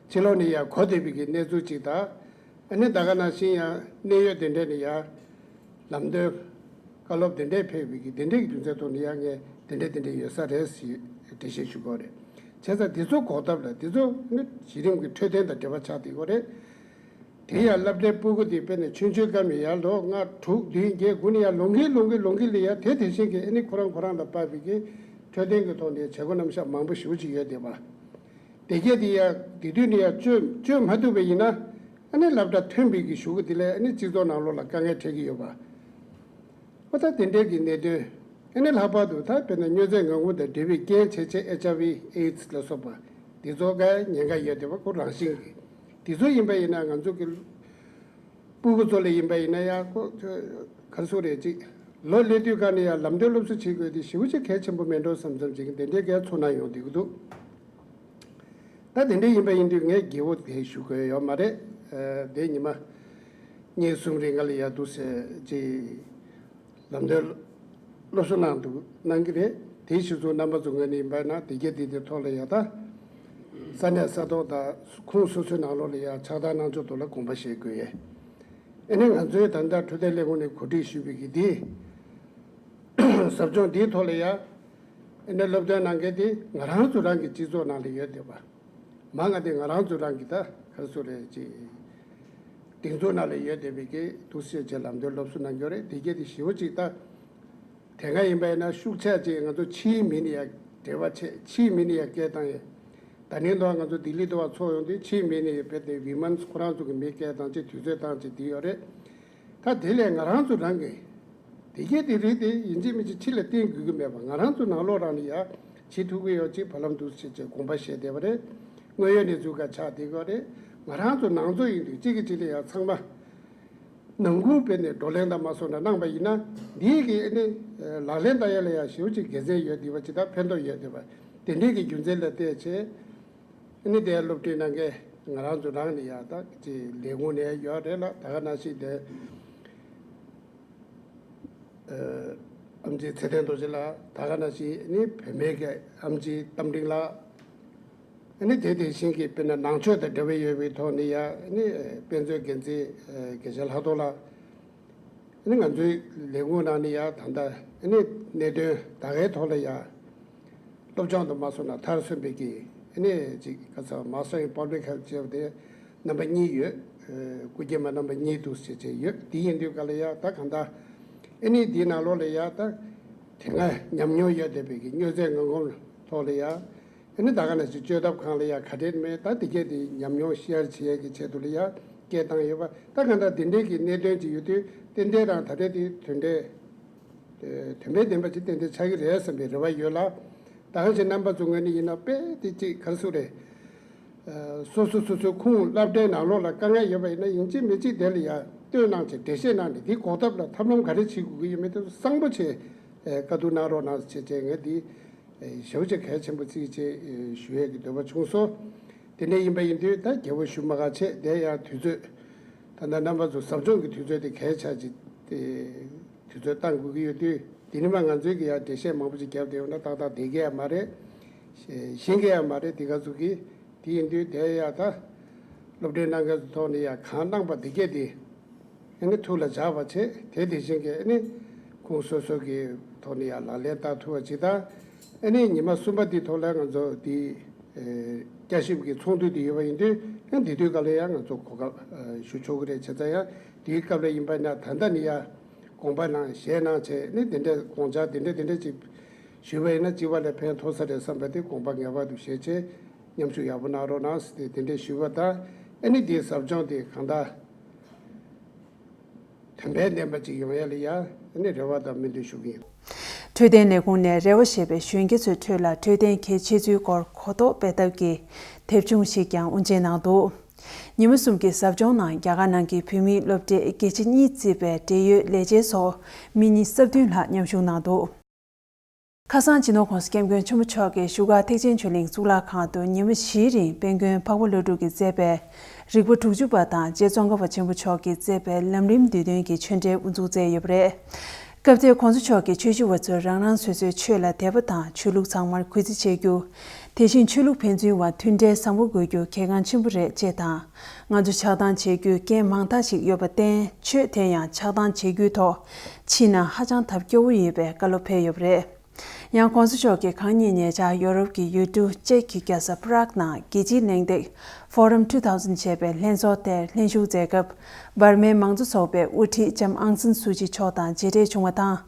ཕྱི་ལོགས་ནས་ཡ་གོ་བསྡད་པའི་གི་གནས་ཚུལ་ཅིག་དང་། ཨ་ནི་ད་ག་ནང་བཞིན་ཡང་གནད་ཡོད་དེ་འདྲས་ནས་ཡ་ལམ་སྟོན་བཀའ་སློབ་དེ་འདྲས་ཕེབས་པའི་གི་དེ་འདྲས་ཀྱི་རྒྱུ་མཚན་ཐོག་ནས་ཡང་ངས་དེ་འདྲས་དེ་འདྲས་ཡོད་ས་རེད་ཟེར་འགྲེལ་བཤད་ཞུ་དགོས་རེད། བྱས་ཙང་དེ་ཚོ་འགོག་ཐབས་ལ་དེ་ཚོ་ནི་གཞི་རིམ་གྱི་འཕྲོད་བསྟེན་དང་འབྲེལ་བ་ཆགས་བསྡད་ཡོད་རེད། དེ་ཡང་སློབ་གྲྭའི་སྤུ་གུ་དེ་དཔེར་ན་ཆུང་ཆུང་སྐབས་ནས་ཡར་ལོ་ལྔ་དྲུག་བདུན་བརྒྱད་དགུ་ནས་ཡར་ལོ་འགའི་ལོ་འགའི་ལོ་འགའི་ལ་ཡར་དེ་དེ་བཞིན་གྱི་ཨ་ནི་ཁོ་རང་ཁོ་རང་ལ་དཔག་པའི་གི་འཕྲོད་བསྟེན་གྱི་ཐོག་ནས་བྱེད་སྒོ་རྣམ་གཞག་མང་པོ་ཞེ་པོ་ཅིག་ཡོད་བསྡད་པ། དེ་གས་དེ་ཡང་དེ་དུས་ནས་ཡང་བཅོས་བཅོས་མ་ཐུབ་པ་ཡིན་ན། ཨ་ནི་སློབ་གྲྭ་ཐོན་པའི་གི་གཞུག་གུ་དེ་ལས་ཨ་ནི་སྤྱི་ཚོགས་ནང་ལོགས་ལ་དཀའ་ངལ་འཕྲད་ཀྱི་ཡོད་པ། ཨོ་ད་དེ་འདྲའི་གི་གནད་དོན། ཨ་ནི་ལྷག་པར་དུ་ད་དཔེར་ན་མྱོས་རྫས་ངན་གོང་དང་འབྲེལ་བའི་རྐྱེན་བྱས་བྱས་ཨེཆ་ཨའི་ཝི་ཨེ་ཌི་སི་ལ་སོགས་པ་དེ་ཚོ་ག་ཉེན་ཁ་ཡོད་བསྡད་པ་ཁོ་རང་བཞིན་གྱི། དེ་ཚོ་ཡིན་པ་ཡིན་ན་ང་ཚོ་གི་སྤུ་གུ་ཚོ་ལ་ཡིན་པ་ཡིན་ན་ཡང་ཁོ་ག་རེ་ཟེར་རེད་ཅིག་ལོ་སླེབས་དུས་ག་ནས་ཡང་ལམ་སྟོན་སློབ་གསོ་བྱེད་དགོས་དེ་ཞེ་པོ་ཅིག་གལ་ཆེན་པོ་མེད་འགྲོ་བསམ་བསམ་ཅིག་དེ་འདྲའི་གའི་ཚོར་སྣང་ཡོང་བསྡད་ཀྱི་འདུག་ད་དེ་འདྲ་ཡིན་པ་ཡིན་དུས་ངས་རྒྱས་པོ་དེ་ཞུ་དགོས་ཡོད་མ་རེད། ཨ་དེ་ཉི་མ་གཉིས་གསུམ་རིང་ག་ལ་ཡ་འདུག་སེ་ཅིག་ལམ་སྟོན་སློབ་གསོ་གནང་འདུག་གནང་གི་རེད། དེའི་གཞི་བཟུང་རྣམ་པ་ཚོ་ངོས་ནས་ཡིན་པ་ན་དེ་གས་དེ་དེ་ཐོག་ལ་ཡ་ད་ས་གནས་ས་ཐོག་དང་ཁོངས་སོ་སོའི་ནང་ལོགས་ལ་ཡ་ཕྱག་བསྟར་གནང་ཕྱོགས་ཐོག་ལ་དགོངས་པ་བཞེས་དགོས་ཡས། ཨ་ནི་ང་ཚོའི་ད་ལྟ་འཕྲོད་བསྟེན་ལས་ཁུངས་ནས་གོ་སྒྲིག་ཞུས་པའི་གི་དེ་ཟབ་སྦྱོང་དེའི་ཐོག་ལ་ཡ། ཨ་ནི་སློབ་སྟོན་གནང་མཁན་དེ་ང་རང་ཚོ་རང་གི་སྤྱི་ཚོགས་ནང་ལ་ཡོད་བསྡད་པ། མང་ང་དེ་ང་རང་ཚོ་རང་གི་ད་ག་རེ་ཟེར་རེད་ཅེས། སྒྲིག་འཛུགས་ནང་ལ་ཡོད་བསྡད་པའི་གི་འདུག་སེ་བྱས་ལམ་སྟོན་སློབ་གསོ་གནང་རྒྱུ་རེད། དེ་གས་དེ་ཞེ་པོ་ཅིག་ད། དེ་སྔ་ཡིན་པ་ཡིན་ན་ཤུགས་ཆེ་ཅིག་ང་ཚོ་ཕྱིའི་མི་ནས་ཡ་འབྲེལ་བ་བྱས། ཕྱིའི་མི་ནས་ཡ་སྐད་བཏང་ཡས། ད་ནིང་ལོ་ང་ཚོ་ལྡི་ལི་དུ་བ་ཚོགས་ཡོང་དུས་ཕྱིའི་མི་ནས་ཡ་དཔེ་དེ་ཝི་མན་ཁོ་རང་ཚོ་གི་མི་སྐད་བཏང་ཅིག་དུས་ཚོད་བཏང་ཅིག་དེ་ཡོད་རེད། ད་དེ་ལས་ང་རང་ཚོ་རང་གི་དེ་གས་དེ་རེད་དེ་ཡིན་གཅིག་མིན་གཅིག་ཕྱི་ལ་བསྟན་དགོས་ཀྱི་མེད་པ། ང་རང་ཚོ་ནང་ལོགས་རང་ནས་ཡ་བྱེད་ཐུབ་ཀྱི་ཡོད་ཅིག་བར་ལམ་འདུག་སེ་བྱས་དགོངས་པ་བཞེས་བསྡད་པ་རེད། དངོས་ཡོད་གནས་ཚུལ་ཁ་ཆགས་བསྡད་ཡོད་རེད། ང་རང་ཚོ་ནང་ཚོ་ཡིན་དུས་གཅིག་གིས་གཅིག་ལ་ཡང་ཚང་མ་ནང་ཁུལ་དཔེ་ནས་བགྲོ་གླེང་དང་མ་སོང་ན་གནང་པ་ཡིན་ན། འདིའི་གི་ཨ་ནི་ལག་ལེན་བསྟར་ཡ་ལ་ཡང་ཞེ་པོ་ཅིག་དགེ་མཚན་ཡོད་བསྡད་པ་ཅིག་དང་ཕན་ཐོགས་ཡོད་བསྡད་པ། དེ་འདྲའི་གི་རྒྱུ་མཚན་ལ་བལྟས་བྱས། ཨ་ནི་དེ་སློབ་ཁྲིད་གནང་མཁན་ང་རང་ཚོ་རང་ནས་ཡང་ད་ཅིག་ལས་ཁུངས་ནས་ཡོད་རེད་ལ། ད་ག་ནང་བཞིན་དེ། ཨ་ཨེམ་ཆི་ཚེ་བརྟན་རྡོ་རྗེ་ལགས། ད་ག་ནང་བཞིན་ཨ་ནི་བུད་མེད་ཀྱི་ཨེམ་ཆི་རྟ་མགྲིན་ལགས། ཨ་ནི་དེ་དེ་བཞིན་གྱི་དཔེར་ན་ནང་ཆོས་དང་འབྲེལ་བ་ཡོད་པའི་ཐོག་ནས་ཡང་ཨ་ནི་དཔེ་མཛོད་འགན་འཛིན་དགེ་བཤེས་ལྷག་རྡོར་ལགས། ཨ་ནི་ང་ཚོའི་ལས་ཁུངས་ནང་ནས་ཡང་ད་ལྟ་ཨ་ནི་གནད་དོན་ད་གའི་ཐོག་ལ་ཡང་སློབ་སྦྱོང་དུ་མ་སོང་ན་མཐར་སོན་པའི་གི་ཨ་ནི་ཅིག་ག་ཚོད་Master in Public Health བྱས་པ་དེ་རྣམ་པ་གཉིས་ཡོད། སྐུ་སྐྱེས་མ་རྣམ་པ་གཉིས་འདུག་ཟེར་བྱས་ཡོད། དེ་ཡིན་དུས་ག་ལ་ཡ་ད་གང་ལྟར་ཨ་ནི་འདིའི་ནང་ལོགས་ལ་ཡ་ད་དེ་སྔ་ཉམས་མྱོང་ཡོད་བསྡད་པའི་གི་མྱོས་རྫས་ངན་གོམས་ཐོག་ལ་ཡ་ཨ་ནི་ད་ག་ནང་བཞིན་བཅོས་ཐབས་ཁང་ལ་ཡ་ག་འདྲས་མེད་ད་དེ་གས་དེ་ཉམས་མྱོང་ཤེར་བྱེད་ཡས་ཀྱི་ཆེད་དུ་ལ་ཡ་སྐད་བཏང་ཡོད་པ། ད་གང་ལྟར་དེ་འདྲས་ཀྱི་གནད་དོན་ཅིག་ཡོད་དུས་ཏན་ཏན་རང་ད་རེས་དེ་དོན་འབྲས་དོན་ཕན་ལྡན་པ་ཅིག་ཏན་ཏན་ཆགས་ཀྱི་རེད་བསམ་པའི་རེ་བ་ཡོད་ལ། ད་ག་ནང་བཞིན་རྣམ་པ་ཚོ་ངོས་ནས་ཡིན་ན་དཔེ་དེ་ཅིག་ག་རེ་ཟེར་དགོས་རེད། སོ་སོ་སོ་སོའི་ཁུངས་སློབ་གྲྭའི་ནང་ལོགས་ལ་དཀའ་ངལ་ཡོད་པ་ཡིན་ན་ཡིན་གཅིག་མིན་གཅིག་དེ་ལ་ཡ་བསྟོད་གནང་བྱས་འགྲེལ་བཤད་གནང་ནས་དེའི་གོ་ཐབས་ལ་ཐབས་ལམ་ག་རེ་བྱེད་དགོས་ཀྱི་ཡོད་མེད་དེ་གསང་པོ་བྱས་བཀའ་བསྡུར་གནང་རོགས་གནང་ཟེར་བྱས་ངས་འདི་ཞེ་པོ་ཅིག་གལ་ཆེན་པོ་བརྩིས་བྱས་ཞུ་ཡས་ཀྱི་འདོད་པ་བྱུང་སོང་། དེ་འདྲ་ཡིན་པ་ཡིན་དུས་ད་རྒྱལ་པོ་ཞུ་མ་ག་བྱས་དེ་ཡང་དུས་ཚོད་ད་ལྟ་རྣམ་པ་ཚོ་ཟབ་སྦྱོང་གི་དུས་ཚོད་དེ་གལ་ཆགས་ཀྱི་དུས་ཚོད་བཏང་དགོས་ཀྱི་ཡོད་དུས་དེ་ནི་མ་ང་ཚོའི་གི་ཡང་འགྲེལ་བཤད་མང་པོ་ཅིག་བརྒྱབ་བསྡད་ཡོད་ན་ཏག་ཏག་བསྡད་ཀྱི་ཡང་མ་རེད། ཤེས་ཀྱི་ཡང་མ་རེད། དེ་ག་ཚོད་ཀྱི་དེ་ཡིན་དུས་དེ་ཡ་ད་སློབ་གྲྭའི་ནང་གི་ཐོག་ནས་ཡ་གང་གནང་པ་དེ་གས་དེ་ཨ་ནི་ཐུགས་ལ་འཇགས་པ་བྱས། དེ་དེ་བཞིན་གྱི་ཨ་ནི་ཁོང་སོ་སོ་གི་ཐོག་ནས་ཡ་ལག་ལེན་བསྟར་ཐུབ་པ་ཅིག་དང་། ཨ་ནི་ཉི་མ་གསུམ་པ་དེའི་ཐོག་ལ་ང་ཚོ་དེ་བསྐྱར་ཞིབ་ཀྱི་ཚོགས་འདུ་དེ་ཡོད་པ་ཡིན་དུས་ཨ་ནི་དེ་དུས་སྐབས་ལ་ཡ་ང་ཚོ་གོ་སྐབས་ཞུ་ཆོག་གི་རེད། བྱས་ཙང་ཡ་དེའི་སྐབས་ལ་ཡིན་པ་ན་ད་ལྟ་ནས་ཡ་དགོངས་པ་གནང་ཞལ་གནང་བྱས་ཨ་ནི་དེ་འདྲ་དགོངས་འཆར་དེ་འདྲ་དེ་འདྲ་ཅིག་ཞུས་པ་ཡིན་ན་སྤྱི་པ་ལ་ཕན་ཐོགས་ས་རེད་བསམ་པ་དེ་དགོངས་པ་ངེས་པར་དུ་བཞེས་བྱས། མཉམ་ཞུགས་ཡག་པོ་གནང་རོགས་གནང་ཟེར་ཏེ་དེ་འདྲའི་ཞུས་པ་དང་། ཨ་ནི་དེའི་ཟབ་སྦྱོང་དེ་གང་ལྟར་དོན་ཕན་ལྡན་པ་ཅིག་ཡོང་ཡ་ལ་ཡ་ཨ་ནི་རེ་བ་དང་སྨོན་འདུན་ཞུ་གི་ཡིན། འཕྲོད་བསྟེན་ལས་ཁུངས་ནས་རེ་བ་བཞེས་པའི་གཞོན་སྐྱེས་ཚོའི་ཁྲོད་ལ་འཕྲོད་བསྟེན་གལ་ཆེ་ཚུལ་སྐོར་གོ་རྟོགས་སྤེལ་ཐབས་ཀྱི་དེབ་ཆུང་ཞིག་ཀྱང་དབུ་འབྱེད་གནང་འདུག་ཉི་མ་གསུམ་གྱི་ཟབ་སྦྱོང་ནང་རྒྱ་གར་ནང་གི་བུད་མེད་སློབ་གྲྭའི་དགེ་ཆེ་གཉིས་གཙོས་པའི་འབྲེལ་ཡོད་ལས་བྱེད་སོགས་མི་ཉི་ཤུ་རྩ་བདུན་ལྷག་མཉམ་ཞུགས་གནང་འདུག་ཁ་སང་སྤྱི་ནོར་༸གོང་ས་༸སྐྱབས་མགོན་ཆེན་པོ་མཆོག་གིས་བཞུགས་སྒར་ཐེག་ཆེན་ཆོས་གླིང་གཙུག་ལག་ཁང་དུ་ཉི་མ་བཞིའི་རིང་དཔལ་མགོན་འཕགས་པ་ཀླུ་སྒྲུབ་ཀྱིས་མཛད་པའི་རིག་པ་དྲུག་ཅུ་པ་དང་རྗེ་ཙོང་ཁ་པ་ཆེན་པོ་མཆོག་གིས་མཛད་པའི་ལམ་རིམ་བསྡུས་དོན་གྱི་ཆོས་འབྲེལ་དབུ་འཛུགས་མཛད་ཡོད་པ་རེད། སྐབས་དེར་༸གོང་ས་མཆོག་གིས་ཆོས་ཞུ་བ་ཚོར་རང་རང་སོ་སོའི་ཆོས་ལ་དད་པ་དང་ཆོས་ལུགས་ཚང་མར་གུས་བརྩི་བྱེད་རྒྱུ། དེ་བཞིན་ཆོས་ལུགས་ཕན་ཚུན་བར་མཐུན་འབྲེལ་བཟང་པོ་དགོས་རྒྱུ་གལ་འགངས་ཆེན་པོ་རེད་ཅེས་དང་། ང་ཚོ་ཆགས་སྡང་བྱེད་རྒྱུའི་རྐྱེན་མང་དག་ཞིག་ཡོད་པར་བརྟེན་ཆོས་དེ་ཡང་ཆགས་སྡང་བྱེད་རྒྱུའི་ཐོག་ཕྱིན་ན་ཧ་ཅང་ཐབས་སྐྱོ་བོ་ཡོད་པའི་བཀའ་སློབ་ཕེབས་ཡོད་པ་རེད། ཡང་༸གོང་ས་མཆོག་གིས་གང་ཉིད་ཉེ་ཆར་ཡོ་རོབ་ཀྱི་ཡུལ་གྲུ་ཅེག་གི་རྒྱལ་ས་Prague ནང་རྒྱལ་སྤྱིའི་གླེང་སྟེགས་Forum two thousand ཞེས་པའི་ལྷན་ཚོགས་དེར་ལྷན་ཞུགས་མཛད་སྐབས་འབར་མའི་མང་གཙོ་ཚོགས་པའི་དབུ་ཁྲིད་ལྕམ་ཨང་སན་སུའུ་ཅི་མཆོག་དང་མཇལ་འཕྲད་བྱུང་བ་དང་།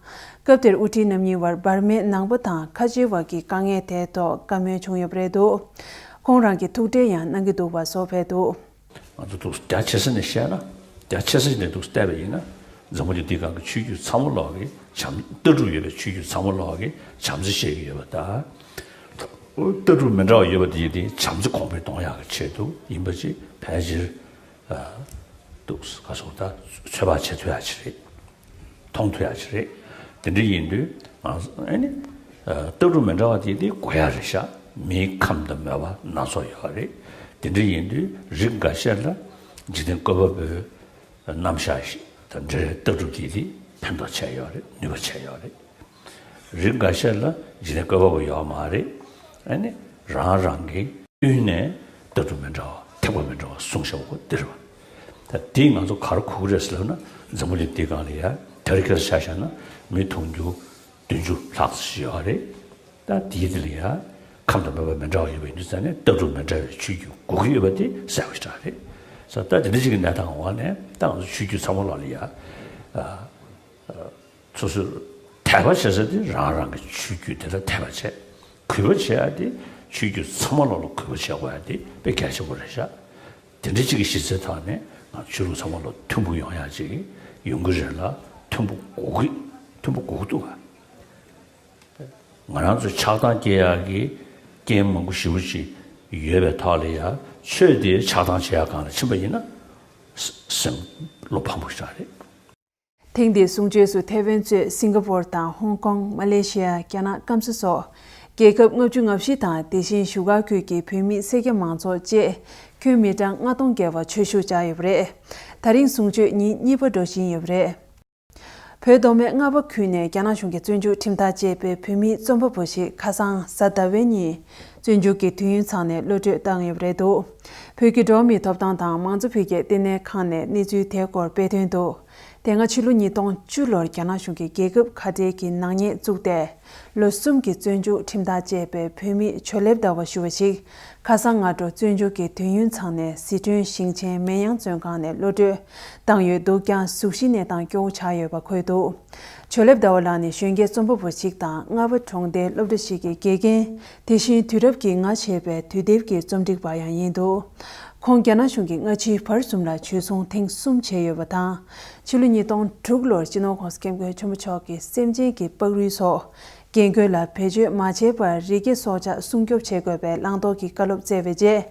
སྐབས་དེར་དབུ་ཁྲིད་རྣམ་གཉིས་བར་འབར་མའི་ནང་པ་དང་ཁ་ཆེའི་བར་གྱི་དཀའ་ངལ་དེའི་ཐོག་བཀའ་མོལ་བྱུང་ཡོད་པ་རེད་འདུག་ཁོང་རང་གིས་ཐུགས་ཁྲལ་ཡང་གནང་གི་འདུག་པ་སོགས་ཕེབས་འདུག་ང་ཚོ་འདུག་རྒྱ་ཆེ་ས་ནས་བཤད་ན། རྒྱ་ཆེ་ས་ནས་འདུག་བལྟས་པ་ཡིན་ན། འཛམ་བུ་གླིང་འདིའི་སྒང་གི་ཆོས་བརྒྱུད་ཚང་མ་ལོག་གི་བྱམས་ལྟ་གྲུབ་ཡོད་པའི་ཆོས་བརྒྱུད་ཚང་མ་ལོག་གི་བྱམས་བརྩེ་བཤད་ཀྱི་ཡོད་པ་དང་། ལྟ་གྲུབ་མི་འདྲ་བ་ཡོད་པ་དེ་དེ་བྱམས་བརྩེ་གོང་འཕེལ་གཏོང་ཡག་གི་ཆེད་དུ་ཡིན་པ་ཅིག་ཕལ་ཆེར་འདུག་ག་སོགས་ད་ཚོད་དཔག་བྱེད་ཐུབ་ཡག་ཅིག་རེད། མཐོང་ཐུབ་ཡག་ཅིག་རེད། དེ་འདྲ་ཡིན་དུས་ང་ཚོ་ཨ་ནི་ལྟ་གྲུབ་མི་འདྲ་བ་དེ་དེ་དགོས་ཡག་རེད་ཤག་མིའི་ཁམས་དང་མོས་པ་སྣ་ཚོགས་ཡོད་རེད། དེ་འདྲ་ཡིན་དུས་རིགས་འགའ་ཤས་ལ་འཇིག་རྟེན་བཀོད་པ་པོའི་རྣམ་གཞག་ཞིག་དང་འབྲེལ་བའི་ལྟ་གྲུབ་ཀྱི་དེ་ཕན་ཐོགས་བྱས་ཡོད་རེད། ནུས་པ་བྱས་ཡོད་རེད། རིགས་འགའ་ཤས་ལ་འཇིག་རྟེན་བཀོད་པ་པོ་ཡོད་མ་རེད། ཨ་ནི་རང་རང་གི་དབུས་ནས་ལྟ་གྲུབ་མི་འདྲ་བ་ཐེག་པ་མི་འདྲ་བ་གསུངས་བཞག་པ་འདི་རེད་བ། ད་དེས་ང་ཚོ་ག་རེ་གོ་གི་རེད་ཟེར་ལབ་ན། འཛམ་བུ་གླིང་འདིའི་སྒང་ལ་ཡ་དེ་རིང་ཁ་སང་ཆ་བཞག་ན་མི་དུང་ཕྱུར་བདུན་ཅུ་ལྷག་ཙམ་ཞིག་ཡོད་རེད། ད་དེའི་དེ་ལ་ཡ་ཁམས་དང་མོས་པ་མི་འདྲ་བ་ཡོད་པ་ཡིན་དུས་ཙང་ནས་ལྟ་གྲུབ་མི་འདྲ་བའི་ཆོས་བརྒྱུད་དགོས་ཀྱི་ཡོད་པ་དེ་གསལ་པོ་ཞེ་དྲག་རེད། ས་ད་དེ་འདྲ་ཅིག་གི་གནས་སྟངས་འོག་ནས་ད་ང་ཚོ་ཆོས་བརྒྱུད་ཚང་མ་ལོག་ལ་ཡ། སོ་སོའི་དད་པ་བྱེད་ས་དེ་རང་རང་གི་ཆོས་བརྒྱུད་དེ་ལ་དད་པ་བྱེད། གུས་པ་བྱེད་ཡ་དེ་ཆོས་བརྒྱུད་ཚང་མ་ལོག་ལ་གུས་པ་བྱེད་དགོས་ཡ་དེ་དཔེ་གལ་ཆེན་པོ་རེད་ཤག་དེ་འདྲ་གཅིག་གི་གཞི་རྩའི་ཐོག་ནས་ང་ཆོས་ལུགས་ཚང་མ་ལོག་མཐུན་པོ་ཡོང་ཡ་ཅིག་ཡོང་གི་རེད་ལ། མཐུན་པོ་དགོས་ཀྱི་མཐུན་པོ་དགོས་ཀྱི་འདུག་ག་ང་རང་ཚོ་ཆགས་སྡང་སྐྱེ་ཡག་གི་རྐྱེན་མང་པོ་ཞེ་པོ་ཅིག་ ཡོད་པའི་ཐོག་ལ་ཡང་ཆོས་འདི་ཆགས་སྡང་བྱེད་ཡག་སྒང་ལ་ཕྱིན་པ་ཡིན་ན། སེམས་བློ་ཕམ་པོ་ཞིག་རེད། ཐེངས་འདིའི་གསུང་ཆོས་སུ་ཐེ་ཝན་གཙོས་སིང་ག་པོར་དང་ཧོང་ཀོང་། མ་ལེ་ཤི་ཡ། རྒྱ་ནག་སྐམ་ས་སོགས་རྒྱལ་ཁབ་ལྔ་བཅུ་ང་བཞི་དང་། དེ་བཞིན་བཞུགས་སྒར་ཁུལ་གྱི་བོད་མི་སེར་སྐྱ་མང་ཚོགས་བཅས་ཁྱོན་མི་གྲངས་ལྔ་སྟོང་བརྒལ་བ་ཆོས་ཞུགས་བཅར་ཡོད་པ་རེད། ད་རིང་གསུང་ཆོས་ཉིན་གཉིས་པ་འགྲོ་བཞིན་ཡོད་པ་རེད། བོད་མདོ་སྨད་རྔ་བ་ཁུལ་ནས་རྒྱ་ནག་གཞུང་གི་བཙོན་འཇུག་ཁྲིམས་ཐག་བཅད་པའི་བོད་མི་རྩོམ་པ་པོ་ཞིག་ཁ་སང་གཟའ་ཟླ་བའི་ཉིན་བཙོན་འཇུག་གི་དུས་ཡུན་ཚང་ནས་གློད་གྲོལ་བཏང་ཡོད་པ་རེད་འདུག་བོད་ཀྱི་འགྲོ་བ་མིའི་ཐོབ་ཐང་དང་མང་གཙོ་འཕེལ་རྒྱས་ལྟེ་གནས་ཁང་ནས་གནས་ཚུལ་དེའི་སྐོར་སྤེལ་དོན་དུ། དེ་སྔ་ཕྱི་ལོ་ཉིས་སྟོང་བཅུ་ལོར་རྒྱ་ནག་གཞུང་གིས་རྒྱལ་ཁབ་ཁ་བྲལ་གྱི་ནག་ཉེས་བཙུགས་ཏེ། ལོ་གསུམ་གྱི་བཙོན་འཇུག་ཁྲིམས་ཐག་བཅད་པའི་བོད་མི་ཇོ་ལེབ་ཟླ་བ་ཞུ་བ་ཞིག་ཁ་སང་སྔ་དྲོ་བཙོན་འཇུག་གི་དུས་ཡུན་ཚང་ནས་ཟི་ཁྲོན་ཞིང་ཆེན་མེན་ཡང་བཙོན་ཁང་ནས་གློད་གྲོལ་བཏང་ཡོད་འདུག་ཀྱང་། གཟུགས་གཞི་གནས་སྟངས་སྐྱོ་བོ་ཆགས་ཡོད་པ་འཁོད་འདུག་ཇོ་ལེབ་ཟླ་བ་ལགས་ནི་གཞོན་སྐྱེས་རྩོམ་པ་པོ་ཞིག་དང་། རྔ་བ་གྲོང་སྡེའི་སློབ་གྲྭ་ཞིག་གི་དགེ་རྒན། དེ་བཞིན་དུས་རབས་ཀྱི་ང་ཞེས་པའི་དུས་དེབ་ཀྱི་རྩོམ་སྒྲིག་པ་ཡང་ཡིན་འདུག་ཁོང་རྒྱ་ནག་གཞུང་གིས་སྔ་ཕྱིའི་བར་གསུམ་ལ་འཇུ་བཟུང་ཐེངས་གསུམ་བྱས་ཡོད་པ་དང་། ཕྱི་ལོ་ཉིས་སྟོང་དྲུག་ལོར་སྤྱི་ནོར་༸གོང་ས་༸སྐྱབས་མགོན་ཆེན་པོ་མཆོག་གིས་སེམས་ཅན་གྱི་པགས་རུས་སོགས་རྒན་རྒོན་ལ་བེད་སྤྱོད་མ་བྱས་པར་རི་སྐྱེས་སྲོག་ཆགས་སྲུང་སྐྱོབ་བྱེད་དགོས་པའི་བླང་དོར་གྱི་བཀའ་སློབ་སྩལ་བའི་རྗེས།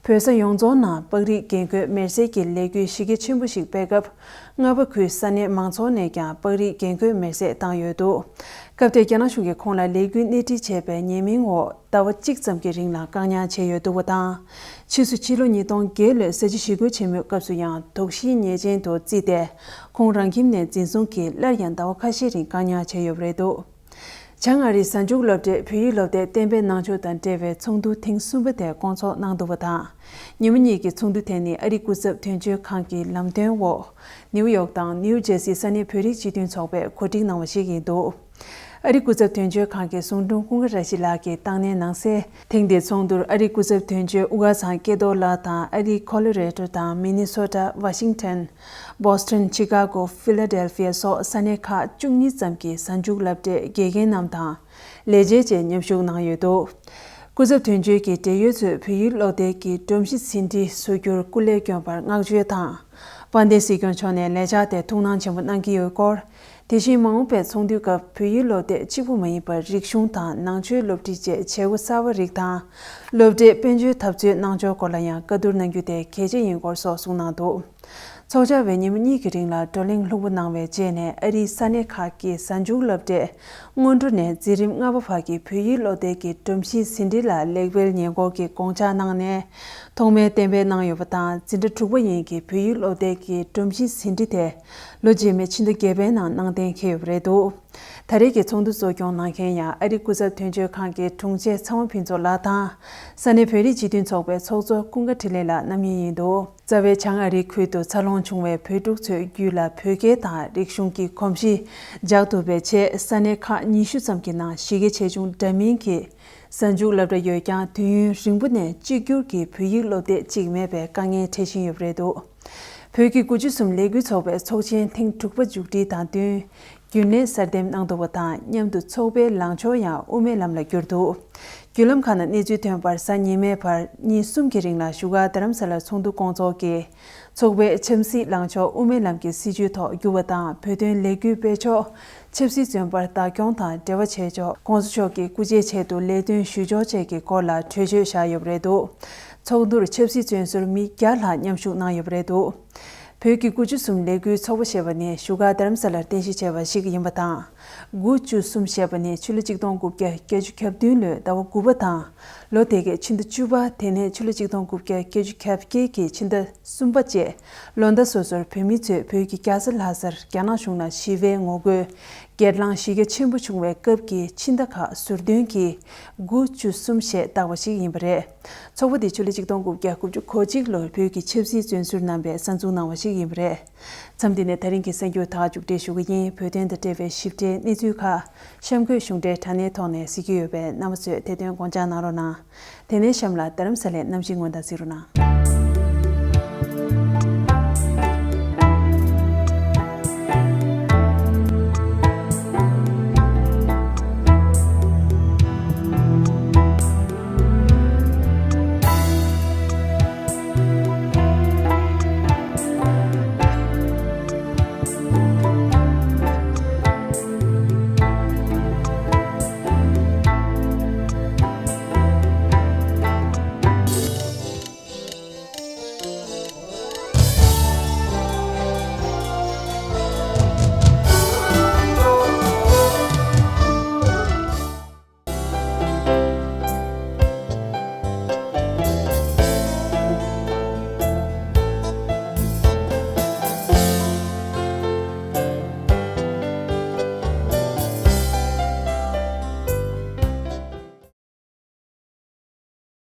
བོད་ས་ཡོངས་རྫོགས་ནང་པགས་རིགས་རྒན་རྒོན་མེར་སྲེག་གི་ལས་འགུལ་གཞི་རྒྱ་ཆེན་པོ་ཞིག་སྤེལ་སྐབས། རྔ་བ་ཁུལ་ས་གནས་མང་ཚོགས་ནས་ཀྱང་པགས་རིགས་རྒན་རྒོན་མེར་སྲེག་བཏང་ཡོད་འདུག་སྐབས་དེར་རྒྱ་ནག་གཞུང་གིས་ཁོང་ལ་ལས་འགུལ་སྣེ་ཁྲིད་བྱས་པའི་ཉེས་མིང་འོག་ཟླ་བ་གཅིག་ཙམ་གྱི་རིང་ལ་བཀག་ཉར་བྱས་ཡོད་འདུག་པ་དང་། ཕྱིས་སུ་ཕྱི་ལོ་ཉིས་སྟོང་བརྒྱད་ལོའི་ས་བྱི་ཞི་རྒོལ་ཆེན་མོའི་སྐབས་སུ་ཡང་དོགས་གཞིའི་ཉེས་ཅན་དུ་བརྩིས་ཏེ། ཁོང་རང་ཁྱིམ་ནས་འཛིན་བཟུང་གིས་སླར་ཡང་ཟླ་བ་ཁ་ཤས་རིང་བཀག་ཉར་བྱས་ཡོད་པ་རེད་འདུག་བྱང་ཨ་རིའི་གཟའ་མཇུག་སློབ་གྲྭས་བོད་ཡིག་སློབ་དེབ་གཏན་འབེབས་གནང་ཕྱོགས་དང་འབྲེལ་བའི་ཚོགས་འདུ་ཐེངས་གསུམ་པ་དེ་སྐོང་ཚོགས་གནང་འདུག་པ་དང་། ཉིན་མོ་གཉིས་ཀྱི་ཚོགས་འདུ་དེ་ནི་ཨ་རིའི་སྐུ་ཚབ་དོན་གཅོད་ཁང་གི་ལམ་སྟོན་འོག་ནིའུ་ཡོག་དང་ནིའུ་ཇེར་སིའི་ས་གནས་བོད་རིགས་སྤྱི་མཐུན་ཚོགས་པས་གོ་སྒྲིག་གནང་བ་ཞིག་ཡིན་འདུག་ཨ་རིའི་སྐུ་ཚབ་དོན་གཅོད་ཁང་གི་ཟུང་དྲུང་ཀུན་དགའ་བཀྲ་ཤིས་ལགས་ཀྱིས་དང་ལེན་གནང་གསལ། ཐེངས་འདིའི་ཚོགས་འདུར་ཨ་རིའི་སྐུ་ཚབ་དོན་གཅོད་དབུ་དཀར་ཚང་སྐལ་རྡོར་ལགས་དང་། ཨ་རིའི་ཁོ་ལོ་རེ་ཌོ་དང་མི་ནི་སོ་ཊ། ཝ་ཤིང་ཊོན། བོ་སི་ཊོན། ཆི་ཀ་གོ། ཕི་ལ་ཌེལ་ཕི་ཡ་སོགས་ས་གནས་ཁག་བཅུ་གཉིས་ཙམ་གྱི་གཟའ་མཇུག་སློབ་གྲྭའི་དགེ་རྒན་རྣམས་དང་། ལས་བྱེད་བཅས་མཉམ་ཞུགས་གནང་ཡོད་འདུག་སྐུ་ཚབ་དོན་གཅོད་ཀྱིས་འབྲེལ་ཡོད་ཚོས་བོད་ཡིག་སློབ་དེབ་ཀྱི་སྒྲོམ་གཞི་ཟིན་བྲིས་བཟོ་རྒྱུར་སྐུ་ལས་བསྐྱོན་པར་བསྔགས་བརྗོད་དང་། དཔལ་ལྡན་སྲིད་སྐྱོང་མཆོག་ནས་ལས་འཆར་དེར་ཐུགས་སྣང་ཆེན་པོ་གནང་གི་ཡོད་སྐོར། དེ་བཞིན་མ་འོངས་པའི་ཚོགས་འདུའི་སྐབས་བོད་ཡིག་སློབ་དེབ་གཅིག་པུ་མ་ཡིན་པར་རིག་གཞུང་དང་ནང་ཆོས་སློབ་ཁྲིད་བཅས་བྱེད་སྒོ་གསར་བ་རིགས་དང་། སློབ་གྲྭའི་དཔལ་འབྱོར་འཐབ་རྩོད་གནང་ཕྱོགས་སྐོར་ལ་ཡང་བཀའ་བསྡུར་གནང་རྒྱུ་དེ་གལ་ཆེ་ཡིན་སྐོར་སོགས་གསུངས་གནང་འདུག་ཚོགས་བཅར་བའི་ཉིན་མོ་གཉིས་ཀྱི་རིང་ལ་བགྲོ་གླེང་ལྷུག་པོ་གནང་བའི་རྗེས་ནས། ཨ་རིའི་ས་གནས་ཁག་གི་གཟའ་མཇུག་སློབ་གྲྭས་སྔོན་འགྲོ་ནས་འཛིན་རིམ་ལྔ་པ་བར་གྱི་བོད་ཡིག་སློབ་དེབ་ཀྱི་སྒྲོམ་གཞིའི་ཟིན་བྲིས་ལ་ལེགས་སྤེལ་ཉེས་འགོག་གི་དགོངས་འཆར་གནང་ནས། ཐོག་མའི་གཏན་འབེབས་གནང་ཡོད་པ་དང་། འཛིན་གྲྭ་དྲུག་པ་ཡན་གྱི་བོད་ཡིག་སློབ་དེབ་ཀྱི་སྒྲོམ་གཞིའི་ཟིན་བྲིས་དེ་ལོ་རྗེས་མའི་ཕྱི་ཟླ་བརྒྱད་པའི་ནང་གནང་གཏན་འཁེལ་ཡོད་པ་རེད་འདུག་ད་རེས་ཀྱི་ཚོགས་འདུ་གཙོ་སྐྱོང་གནང་མཁན་ཡང་ཨ་རིའི་སྐུ་ཚབ་དོན་གཅོད་ཁང་གི་དྲུང་ཆེ་ཚེ་དབང་ཕུན་ཚོགས་ལགས་དང་། ས་གནས་བོད་རིགས་སྤྱི་མཐུན་ཚོགས་པའི་ཚོགས་གཙོ་ཀུན་དགའ་འཕྲིན་ལས་ལགས་རྣམ་གཉིས་ཡིན་འདུག་རྩ་བའི་བྱང་ཨ་རིའི་ཁུལ་དུ་འཚར་ལོངས་བྱུང་བའི་བོད་ཕྲུག་ཚོའི་རྒྱུད་ལ་བོད་སྐད་དང་རིག་གཞུང་གི་གོམས་གཤིས་འཇགས་ཐུབ་པའི་ཆེད། ས་གནས་ཁག་ཉི་ཤུ་ཙམ་གྱི་ནང་གཞི་རྒྱ་ཆེ་ཆུང་འདྲ་མིན་གྱི་གཟའ་མཇུག་སློབ་གྲྭ་ཡོད་ཀྱང་། དུས་ཡུན་རིང་པོ་ནས་གཅིག་གྱུར་གྱི་བོད་ཡིག་སློབ་དེབ་གཅིག་མེད་པའི་དཀའ་ངལ་འཕྲད་བཞིན་ཡོད་པ་རེད་འདུག་བོད་ཀྱི་དགུ་བཅུ་གསུམ་ལས་འགུལ་ཚོགས་པའི་ཚོགས་ཆེན་ཐེངས་དྲུག་པ་མཇུག་སྒྲིལ་དང་བསྟུན། རྒྱུན་ལས་གསར་འདེམས་གནང་འདུག་པ་དང་། མཉམ་དུ་ཚོགས་པའི་ལངས་ཕྱོགས་ཡང་དབུ་མའི་ལམ་ལ་གྱུར་འདུག་བརྒྱུད་ལམ་ཁག་ནང་གནས་ཚུལ་ཐོན་པར། གཟའ་ཉི་མའི་བར་ཉིན་གསུམ་གྱི་རིང་ལ་བཞུགས་སྒར་རྡ་རམ་ས་ལར་ཚོགས་འདུ་སྐོང་ཚོགས་ཀྱིས། ཚོགས་པའི་ཆབ་སྲིད་ལངས་ཕྱོགས་དབུ་མའི་ལམ་གྱི་སྲིད་བྱུས་ཐོག་བསྒྱུར་བ་དང་། བོད་དོན་ལས་འགུལ་སྤེལ་ཕྱོགས། ཆབ་སྲིད་བཙོན་པར་བདག་སྐྱོང་དང་འབྲེལ་བ་བྱེད་ཕྱོགས། ༸གོང་ས་མཆོག་གི་སྐུ་ཕྱྭའི་ཆེད་དུ་ལས་དོན་ཞུ་ཕྱོགས་བཅས་ཀྱི་སྐོར་ལ་གྲོས་ཆོད་བཞག་ཡོད་པ་རེད་འདུག་ཚོགས་འདུར་ཆབ་སྲིད་བཙོན་ཟུར་མི་བརྒྱ་ལྷག་མཉམ་ཞུགས་གནང་ཡོད་པ་རེད་འདུག་བོད་ཀྱི་དགུ་བཅུ་གསུམ་ལས་འགུལ་ཚོགས་པ་ཞེས་པ་ནི་བཞུགས་སྒར་རྡ་རམ་ས་ལར་རྟེན་གཞི་བྱས་པ་ཞིག་ཡིན་པ་དང་། དགུ་བཅུ་གསུམ་ཞེས་པ་ནི་ཕྱི་ལོ་ཆིག་སྟོང་དགུ་བརྒྱ་བརྒྱད་ཅུ་གྱ་བདུན་ལོའི་ཟླ་བ་དགུ་པ་དང་། ལོ་དེ་གའི་ཕྱི་ཟླ་བཅུ་པ། དེ་ནས་ཕྱི་ལོ་ཆིག་སྟོང་དགུ་བརྒྱ་བརྒྱད་ཅུ་གྱ་བརྒྱད་ཀྱི་ཕྱི་ཟླ་གསུམ་པ་བཅས། ལོ་ཟླ་སོ་སོར་བོད་མི་ཚོས་བོད་ཀྱི་རྒྱལ་ས་ལྷ་སར་རྒྱ་ནག་གཞུང་ནང་ཞི་བའི་ངོ་རྒོལ་སྒེར་ལངས་གཞི་རྒྱ་ཆེན་པོ་བྱུང་བའི་སྐབས་ཀྱི་ཕྱི་ཟླ་ཁག་ཟུར་འདོན་གྱིས་དགུ་བཅུ་གསུམ་ཞེས་བཏགས་པ་ཞིག་ཡིན་པ་རེད། ཚོགས་པ་འདི་ཕྱི་ལོ་ཆིག་སྟོང་དགུ་བརྒྱ་དགུ་བཅུ་གོ་གཅིག་ལོར་བོད་ཀྱི་ཆབ་སྲིད་བཙོན་ཟུར་རྣམ་པས་གསར་འཛུགས་གནང་བ་ཞིག་ཡིན་པ་རེད། མཚམས་འདི་ནས་ད་རིང་གི་གསར་འགྱུར་དག་མཇུག་སྒྲིལ་ཞུ་གི་ཡིན། བོད་དོན་དང་འབྲེལ་བའི་ཞིབ་ཕྲའི་གནས་ཚུལ་ཁག་གཤམ་འཁོད་གཞུང་འབྲེལ་དྲ་གནས་ཐོག་ནས་གཟིགས་ཀྱི་ཡོད་པས། རྣམ་པ་ཚོས་དེ་དོན་དགོངས་འཇགས་གནང་རོགས་གནང་། དེ་ནས་གཤམ་ལ་རྡ་རམ་ས་ལའི་གནམ་གཤིས་སྔོན་བརྡ་གཟིགས་རོགས་གནང་།